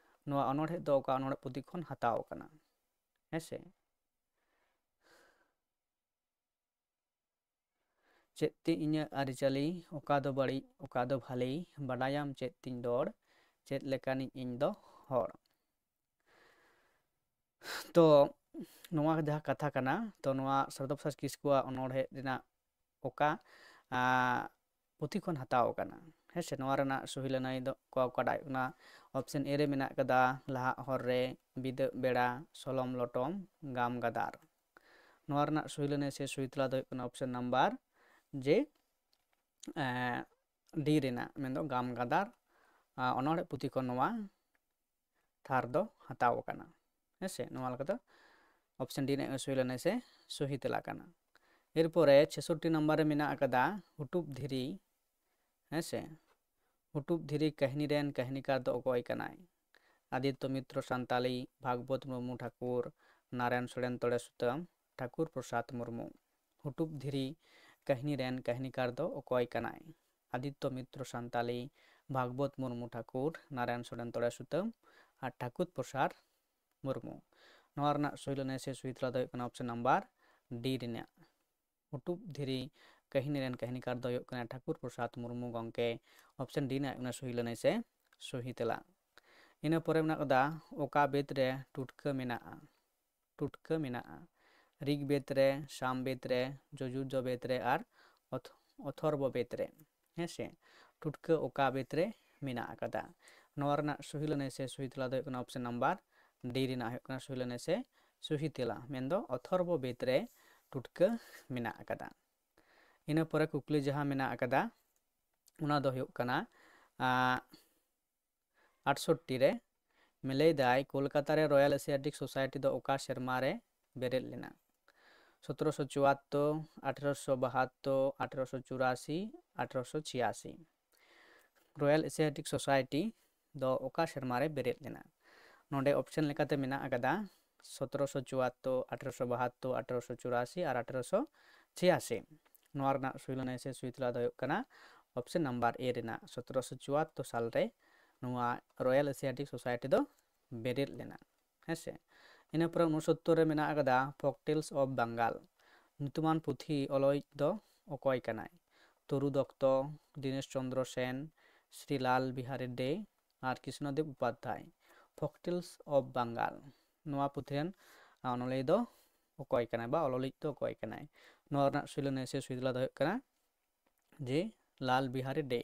ᱱᱚᱣᱟ ᱚᱱᱚᱬᱦᱮ ᱫᱚ ᱚᱠᱟ ᱚᱱᱚᱬᱦᱮ ᱯᱩᱛᱷᱤ ᱠᱷᱚᱱ ᱦᱟᱛᱟᱣ ᱟᱠᱟᱱᱟ? ᱦᱮᱸ ᱥᱮ? ᱪᱮᱫ ᱛᱤᱧ ᱤᱧᱟᱹᱜ ᱟᱹᱨᱤᱪᱟᱹᱞᱤ, ᱚᱠᱟ ᱫᱚ ᱵᱟᱹᱲᱤᱡ, ᱚᱠᱟ ᱫᱚ ᱵᱷᱟᱹᱞᱤ, ᱵᱟᱰᱟᱭᱟᱢ ᱪᱮᱫ ᱛᱤᱧ ᱨᱚᱲ, ᱪᱮᱫ ᱞᱮᱠᱟᱱᱤᱡ ᱤᱧ ᱫᱚ ᱦᱚᱲ᱾ ᱛᱚ ᱱᱚᱣᱟ ᱡᱟᱦᱟᱸ ᱠᱟᱛᱷᱟ ᱠᱟᱱᱟ, ᱛᱚ ᱱᱚᱣᱟ ᱥᱟᱨᱚᱫᱟ ᱯᱨᱚᱥᱟᱫᱽ ᱠᱤᱥᱠᱩᱣᱟᱜ ᱚᱱᱚᱬᱦᱮ ᱨᱮᱱᱟᱜ ᱚᱠᱟ, ᱟᱸ, ᱯᱩᱛᱷᱤ ᱠᱷᱚᱱ ᱦᱟᱛᱟᱣ ᱟᱠᱟᱱᱟ? ᱦᱮᱸ ᱥᱮ, ᱱᱚᱣᱟ ᱨᱮᱱᱟᱜ ᱥᱚᱦᱤ ᱞᱟᱹᱱᱟᱹᱭ ᱫᱚ ᱚᱠᱟ ᱚᱠᱟᱴᱟᱜ ᱦᱩᱭᱩᱜ ᱠᱟᱱᱟ? ᱚᱯᱥᱮᱱ ᱮ ᱨᱮ ᱢᱮᱱᱟᱜ ᱠᱟᱫᱟ, ᱞᱟᱦᱟᱜ ᱦᱚᱨ ᱨᱮ, ᱵᱤᱫᱟᱹᱜ ᱵᱮᱲᱟ, ᱥᱚᱞᱚᱢ ᱞᱚᱴᱚᱢ, ᱜᱟᱢ ᱜᱟᱫᱟᱨ᱾ ᱱᱚᱣᱟ ᱨᱮᱱᱟᱜ ᱥᱚᱦᱤ ᱞᱟᱹᱱᱟᱹᱭ ᱥᱮ ᱥᱚᱦᱤ ᱛᱮᱞᱟ ᱫᱚ ᱦᱩᱭᱩᱜ ᱠᱟᱱᱟ ᱚᱯᱥᱮᱱ ᱱᱟᱢᱵᱟᱨ ᱡᱮ, ᱮᱸ, ᱰᱤ ᱨᱮᱱᱟᱜ, ᱢᱮᱱᱫᱚ ᱜᱟᱢ ᱜᱟᱫᱟᱨ, ᱟᱸ, ᱚᱱᱚᱬᱦᱮ ᱯᱩᱛᱷᱤ ᱠᱷᱚᱱ ᱱᱚᱣᱟ ᱛᱷᱟᱨ ᱫᱚ ᱦᱟᱛᱟᱣ ᱟᱠᱟᱱᱟ᱾ ᱦᱮᱸ ᱥᱮ, ᱱᱚᱣᱟ ᱞᱮᱠᱟ ᱫᱚ ᱚᱯᱥᱮᱱ ᱰᱤ ᱨᱮᱱᱟᱜ ᱥᱚᱦᱤ ᱞᱟᱹᱱᱟᱹᱭ ᱥᱮ ᱥᱚᱦᱤ ᱛᱮᱞᱟ ᱠᱟᱱᱟ᱾ ᱮᱨᱯᱚᱨᱮ ᱪᱷᱮᱥᱚᱴᱴᱤ ᱱᱟᱢᱵᱟᱨ ᱨᱮ ᱢᱮᱱᱟᱜ ᱟᱠᱟᱫᱟ ᱦᱩᱴᱩᱵ ᱫᱷᱤᱨᱤ, ᱦᱮᱸ ᱥᱮ, ᱦᱩᱴᱩᱵ ᱫᱷᱤᱨᱤ ᱠᱟᱹᱦᱱᱤ ᱨᱮᱱ ᱠᱟᱹᱦᱱᱤᱠᱟᱨ ᱫᱚ ᱚᱠᱚᱭ ᱠᱟᱱᱟᱭ? ᱟᱫᱤᱛᱛᱚ ᱢᱤᱛᱨᱚ ᱥᱟᱱᱛᱟᱞᱤ, ᱵᱷᱟᱜᱽᱵᱚᱛ ᱢᱩᱨᱢᱩ ᱴᱷᱟᱠᱩᱨ, ᱱᱟᱨᱟᱭᱚᱱ ᱥᱚᱨᱮᱱ ᱛᱚᱲᱮ ᱥᱩᱛᱟᱹᱢ, ᱴᱷᱟᱠᱩᱨ ᱯᱨᱚᱥᱟᱫᱽ ᱢᱩᱨᱢᱩ᱾ ᱦᱩᱴᱩᱵ ᱫᱷᱤᱨᱤ ᱠᱟᱹᱦᱱᱤ ᱨᱮᱱ ᱠᱟᱹᱦᱱᱤᱠᱟᱨ ᱫᱚ ᱚᱠᱚᱭ ᱠᱟᱱᱟᱭ? ᱟᱫᱤᱛᱛᱚ ᱢᱤᱛᱨᱚ ᱥᱟᱱᱛᱟᱞᱤ, ᱵᱷᱟᱜᱽᱵᱚᱛ ᱢᱩᱨᱢᱩ ᱴᱷᱟᱠᱩᱨ, ᱱᱟᱨᱟᱭᱚᱱ ᱥᱚᱨᱮᱱ ᱛᱚᱲᱮ ᱥᱩᱛᱟᱹᱢ ᱟᱨ ᱴᱷᱟᱠᱩᱨ ᱯᱨᱚᱥᱟᱫᱽ ᱢᱩᱨᱢᱩ᱾ ᱱᱚᱣᱟ ᱨᱮᱱᱟᱜ ᱥᱚᱦᱤ ᱞᱟᱹᱱᱟᱹᱭ ᱥᱮ ᱥᱚᱦᱤ ᱛᱮᱞᱟ ᱫᱚ ᱦᱩᱭᱩᱜ ᱠᱟᱱᱟ ᱚᱯᱥᱮᱱ ᱱᱟᱢᱵᱟᱨ ᱰᱤ ᱨᱮᱱᱟᱜ᱾ ᱦᱩᱴᱩᱵ ᱫᱷᱤᱨᱤ ᱠᱟᱹᱦᱱᱤ ᱨᱮᱱ ᱠᱟᱹᱦᱱᱤᱠᱟᱨ ᱫᱚ ᱦᱩᱭᱩᱜ ᱠᱟᱱᱟ ᱴᱷᱟᱠᱩᱨ ᱯᱨᱚᱥᱟᱫᱽ ᱢᱩᱨᱢᱩ ᱜᱚᱢᱠᱮ᱾ ᱚᱯᱥᱮᱱ ᱰᱤ ᱨᱮᱱᱟᱜ ᱦᱩᱭᱩᱜ ᱠᱟᱱᱟ ᱥᱚᱦᱤ ᱞᱟᱹᱱᱟᱹᱭ ᱥᱮ ᱥᱚᱦᱤ ᱛᱮᱞᱟ᱾ ᱤᱱᱟᱹ ᱯᱚᱨᱮ ᱢᱮᱱᱟᱜ ᱟᱠᱟᱫᱟ, ᱚᱠᱟ ᱵᱮᱫ ᱨᱮ ᱴᱩᱴᱠᱟᱹ ᱢᱮᱱᱟᱜᱼᱟ? ᱴᱩᱴᱠᱟᱹ ᱢᱮᱱᱟᱜᱼᱟ᱾ ᱨᱤᱜᱽ ᱵᱮᱫ ᱨᱮ, ᱥᱟᱢ ᱵᱮᱫ ᱨᱮ, ᱡᱚᱡᱩᱨᱡᱚ ᱵᱮᱫ ᱨᱮ ᱟᱨ ᱚᱛ-, ᱚᱛᱷᱚᱨᱵᱚ ᱵᱮᱫ ᱨᱮ᱾ ᱦᱮᱸ ᱥᱮ, ᱴᱩᱴᱠᱟᱹ ᱚᱠᱟ ᱵᱮᱫ ᱨᱮ ᱢᱮᱱᱟᱜ ᱟᱠᱟᱫᱟ? ᱱᱚᱣᱟ ᱨᱮᱱᱟᱜ ᱥᱚᱦᱤ ᱞᱟᱹᱱᱟᱹᱭ ᱥᱮ ᱥᱚᱦᱤ ᱛᱮᱞᱟ ᱫᱚ ᱦᱩᱭᱩᱜ ᱠᱟᱱᱟ ᱚᱯᱥᱮᱱ ᱱᱟᱢᱵᱟᱨ ᱰᱤ ᱨᱮᱱᱟᱜ ᱦᱩᱭᱩᱜ ᱠᱟᱱᱟ ᱥᱚᱦᱤ ᱞᱟᱹᱱᱟᱹᱭ ᱥᱮ ᱥᱚᱦᱤ ᱛᱮᱞᱟ, ᱢᱮᱱᱫᱚ ᱚᱛᱷᱚᱨᱵᱚ ᱵᱮᱫ ᱨᱮ ᱴᱩᱴᱠᱟᱹ ᱢᱮᱱᱟᱜ ᱟᱠᱟᱫᱟ᱾ ᱤᱱᱟᱹ ᱯᱚᱨᱮ ᱠᱩᱠᱞᱤ ᱡᱟᱦᱟᱸ ᱢᱮᱱᱟᱜ ᱟᱠᱟᱫᱟ, ᱚᱱᱟ ᱫᱚ ᱦᱩᱭᱩᱜ ᱠᱟᱱᱟ, ᱟᱸ, ᱟᱴᱥᱚᱴᱴᱤ ᱨᱮ ᱞᱟᱹᱭᱫᱟᱭ, ᱠᱳᱞᱠᱟᱛᱟ ᱨᱮ ᱨᱚᱭᱟᱞ ᱮᱥᱤᱭᱟᱴᱤᱠ ᱥᱳᱥᱟᱭᱴᱤ ᱫᱚ ᱚᱠᱟ ᱥᱮᱨᱢᱟ ᱨᱮ ᱵᱮᱨᱮᱫ ᱞᱮᱱᱟ? ᱥᱚᱛᱨᱚᱥᱚ ᱪᱩᱣᱟᱛᱛᱳᱨ, ᱟᱴᱷᱨᱚᱥᱚ ᱵᱟᱦᱟᱛᱛᱳᱨ, ᱟᱴᱷᱨᱚᱥᱚ ᱪᱩᱨᱟᱥᱤ, ᱟᱴᱷᱨᱚᱥᱚ ᱪᱷᱤᱭᱟᱥᱤ᱾ Royal Asiatic Society ᱫᱚ ᱚᱠᱟ ᱥᱮᱨᱢᱟ ᱨᱮ ᱵᱮᱨᱮᱫ ᱞᱮᱱᱟ? ᱱᱚᱰᱮ ᱚᱯᱥᱮᱱ ᱞᱮᱠᱟᱛᱮ ᱢᱮᱱᱟᱜ ᱟᱠᱟᱫᱟ ᱥᱚᱛᱨᱚᱥᱚ ᱪᱩᱣᱟᱛᱛᱳᱨ, ᱟᱴᱷᱨᱚᱥᱚ ᱵᱟᱦᱟᱛᱛᱳᱨ, ᱟᱴᱷᱨᱚᱥᱚ ᱪᱩᱨᱟᱥᱤ ᱟᱨ ᱟᱴᱷᱨᱚᱥᱚ ᱪᱷᱤᱭᱟᱥᱤ᱾ ᱱᱚᱣᱟ ᱨᱮᱱᱟᱜ ᱥᱩᱭ ᱞᱟᱹᱱᱟᱹᱭ ᱥᱮ ᱥᱩᱭ ᱛᱮᱞᱟ ᱫᱚ ᱦᱩᱭᱩᱜ ᱠᱟᱱᱟ ᱚᱯᱥᱮᱱ ᱱᱟᱢᱵᱟᱨ ᱮ ᱨᱮᱱᱟᱜ, ᱥᱚᱛᱨᱚᱥᱚ ᱪᱩᱣᱟᱛᱛᱳᱨ ᱥᱟᱞ ᱨᱮ ᱱᱚᱣᱟ Royal Asiatic Society ᱫᱚ ᱵᱮᱨᱮᱫ ᱞᱮᱱᱟ᱾ ᱦᱮᱸ ᱥᱮ? ᱤᱱᱟᱹ ᱯᱚᱨᱮ ᱩᱱᱩᱥᱚᱛᱛᱚᱨ ᱨᱮ ᱢᱮᱱᱟᱜ ᱟᱠᱟᱫᱟ Folktales of Bengal᱾ ᱧᱩᱛᱩᱢᱟᱱ ᱯᱩᱛᱷᱤ ᱚᱞᱚᱭᱤᱡ ᱫᱚ ᱚᱠᱚᱭ ᱠᱟᱱᱟᱭ? ᱛᱚᱨᱩ ᱫᱚᱛᱛᱚ, ᱫᱤᱱᱮᱥ ᱪᱚᱱᱫᱨᱚ ᱥᱮᱱ, ᱥᱨᱤ ᱞᱟᱞ ᱵᱤᱦᱟᱨᱤ ᱰᱮ ᱟᱨ Krishnadev Upadhyaya. Folktales of Bengal, ᱱᱚᱣᱟ ᱯᱩᱛᱷᱤ ᱨᱮᱱ ᱚᱱᱚᱞᱤᱭᱟᱹ ᱫᱚ ᱚᱠᱚᱭ ᱠᱟᱱᱟᱭ ᱵᱟ ᱚᱞᱚᱞᱤᱡ ᱫᱚ ᱚᱠᱚᱭ ᱠᱟᱱᱟᱭ? ᱱᱚᱣᱟ ᱨᱮᱱᱟᱜ ᱥᱩᱭ ᱞᱟᱹᱱᱟᱹᱭ ᱥᱮ ᱥᱩᱭ ᱛᱮᱞᱟ ᱫᱚ ᱦᱩᱭᱩᱜ ᱠᱟᱱᱟ ᱡᱮ ᱞᱟᱞ ᱵᱤᱦᱟᱨᱤ ᱰᱮ᱾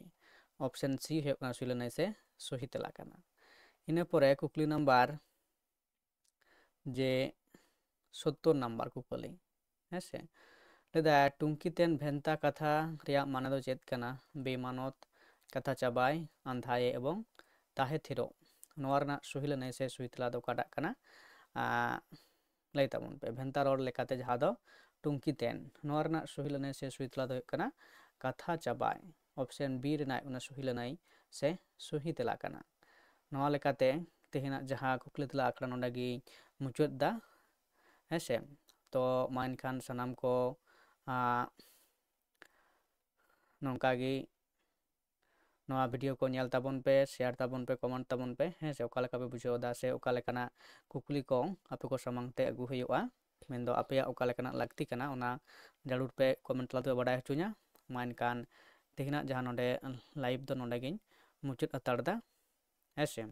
ᱚᱯᱥᱮᱱ ᱥᱤ ᱦᱩᱭᱩᱜ ᱠᱟᱱᱟ ᱥᱩᱭ ᱞᱟᱹᱱᱟᱹᱭ ᱥᱮ ᱥᱚᱦᱤ ᱛᱮᱞᱟ ᱠᱟᱱᱟ᱾ ᱤᱱᱟᱹ ᱯᱚᱨᱮ ᱠᱩᱠᱞᱤ ᱱᱟᱢᱵᱟᱨ ᱡᱮ ᱥᱳᱛᱛᱳᱨ ᱱᱟᱢᱵᱟᱨ ᱠᱩᱠᱞᱤ, ᱦᱮᱸ ᱥᱮ? ᱞᱟᱹᱭᱫᱟ, ᱴᱩᱝᱠᱤ ᱛᱮᱱ ᱵᱷᱮᱱᱛᱟ ᱠᱟᱛᱷᱟ ᱨᱮᱭᱟᱜ ᱢᱟᱱᱮ ᱫᱚ ᱪᱮᱫ ᱠᱟᱱᱟ? ᱵᱮᱢᱟᱱᱚᱛ, ᱠᱟᱛᱷᱟ ᱪᱟᱵᱟᱭ, ᱟᱸᱫᱷᱟᱭᱮ ᱮᱵᱚᱝ ᱛᱟᱦᱮᱸ ᱛᱷᱤᱨᱚᱜ᱾ ᱱᱚᱣᱟ ᱨᱮᱱᱟᱜ ᱥᱩᱦᱤ ᱞᱟᱹᱱᱟᱹᱭ ᱥᱮ ᱥᱩᱭ ᱛᱮᱞᱟ ᱫᱚ ᱚᱠᱟᱴᱟᱜ ᱠᱟᱱᱟ? ᱟᱸ, ᱞᱟᱹᱭ ᱛᱟᱵᱚᱱ ᱯᱮ᱾ ᱵᱷᱮᱱᱛᱟ ᱨᱚᱲ ᱞᱮᱠᱟᱛᱮ ᱡᱟᱦᱟᱸ ᱫᱚ ᱴᱩᱝᱠᱤ ᱛᱮᱱ, ᱱᱚᱣᱟ ᱨᱮᱱᱟᱜ ᱥᱩᱦᱤ ᱞᱟᱹᱱᱟᱹᱭ ᱥᱮ ᱥᱩᱭ ᱛᱮᱞᱟ ᱫᱚ ᱦᱩᱭᱩᱜ ᱠᱟᱱᱟ ᱠᱟᱛᱷᱟ ᱪᱟᱵᱟᱭ᱾ ᱚᱯᱥᱮᱱ ᱵᱤ ᱨᱮᱱᱟᱜ ᱚᱱᱟ ᱥᱩᱦᱤ ᱞᱟᱹᱱᱟᱹᱭ ᱥᱮ ᱥᱩᱦᱤ ᱛᱮᱞᱟ ᱠᱟᱱᱟ᱾ ᱱᱚᱣᱟ ᱞᱮᱠᱟᱛᱮ ᱛᱮᱦᱮᱧᱟᱜ ᱡᱟᱦᱟᱸ ᱠᱩᱠᱞᱤ ᱛᱮᱞᱟ ᱟᱠᱷᱲᱟ ᱱᱚᱰᱮ ᱜᱮᱧ ᱢᱩᱪᱟᱹᱫ ᱮᱫᱟ, ᱦᱮᱸ ᱥᱮ? ᱛᱚ ᱢᱟ ᱮᱱᱠᱷᱟᱱ ᱥᱟᱱᱟᱢ ᱠᱚ, ᱟᱸ, ᱱᱚᱝᱠᱟ ᱜᱮ ᱱᱚᱣᱟ ᱵᱷᱤᱰᱤᱭᱳ ᱠᱚ ᱧᱮᱞ ᱛᱟᱵᱚᱱ ᱯᱮ, ᱥᱮᱭᱟᱨ ᱛᱟᱵᱚᱱ ᱯᱮ, ᱠᱚᱢᱮᱱᱴ ᱛᱟᱵᱚᱱ ᱯᱮ, ᱦᱮᱸ ᱥᱮ? ᱚᱠᱟ ᱞᱮᱠᱟ ᱯᱮ ᱵᱩᱡᱷᱟᱹᱣ ᱮᱫᱟ ᱥᱮ ᱚᱠᱟ ᱞᱮᱠᱟᱱᱟᱜ ᱠᱩᱠᱞᱤ ᱠᱚ ᱟᱯᱮ ᱠᱚ ᱥᱟᱢᱟᱝ ᱛᱮ ᱟᱹᱜᱩ ᱦᱩᱭᱩᱜᱼᱟ, ᱢᱮᱱᱫᱚ ᱟᱯᱮᱭᱟᱜ ᱚᱠᱟ ᱞᱮᱠᱟᱱᱟᱜ ᱞᱟᱹᱠᱛᱤ ᱠᱟᱱᱟ, ᱚᱱᱟ ᱡᱟᱹᱨᱩᱲ ᱯᱮ ᱠᱚᱢᱮᱱᱴ ᱛᱟᱞᱟ ᱛᱮ ᱵᱟᱰᱟᱭ ᱦᱚᱪᱚᱧᱟ᱾ ᱢᱟ ᱮᱱᱠᱷᱟᱱ ᱛᱮᱦᱮᱧᱟᱜ ᱡᱟᱦᱟᱸ ᱱᱚᱰᱮ ᱞᱟᱭᱤᱵᱷ ᱫᱚ ᱱᱚᱰᱮ ᱜᱤᱧ ᱢᱩᱪᱟᱹᱫ ᱦᱟᱛᱟᱲ ᱮᱫᱟ, ᱦᱮᱸ ᱥᱮ?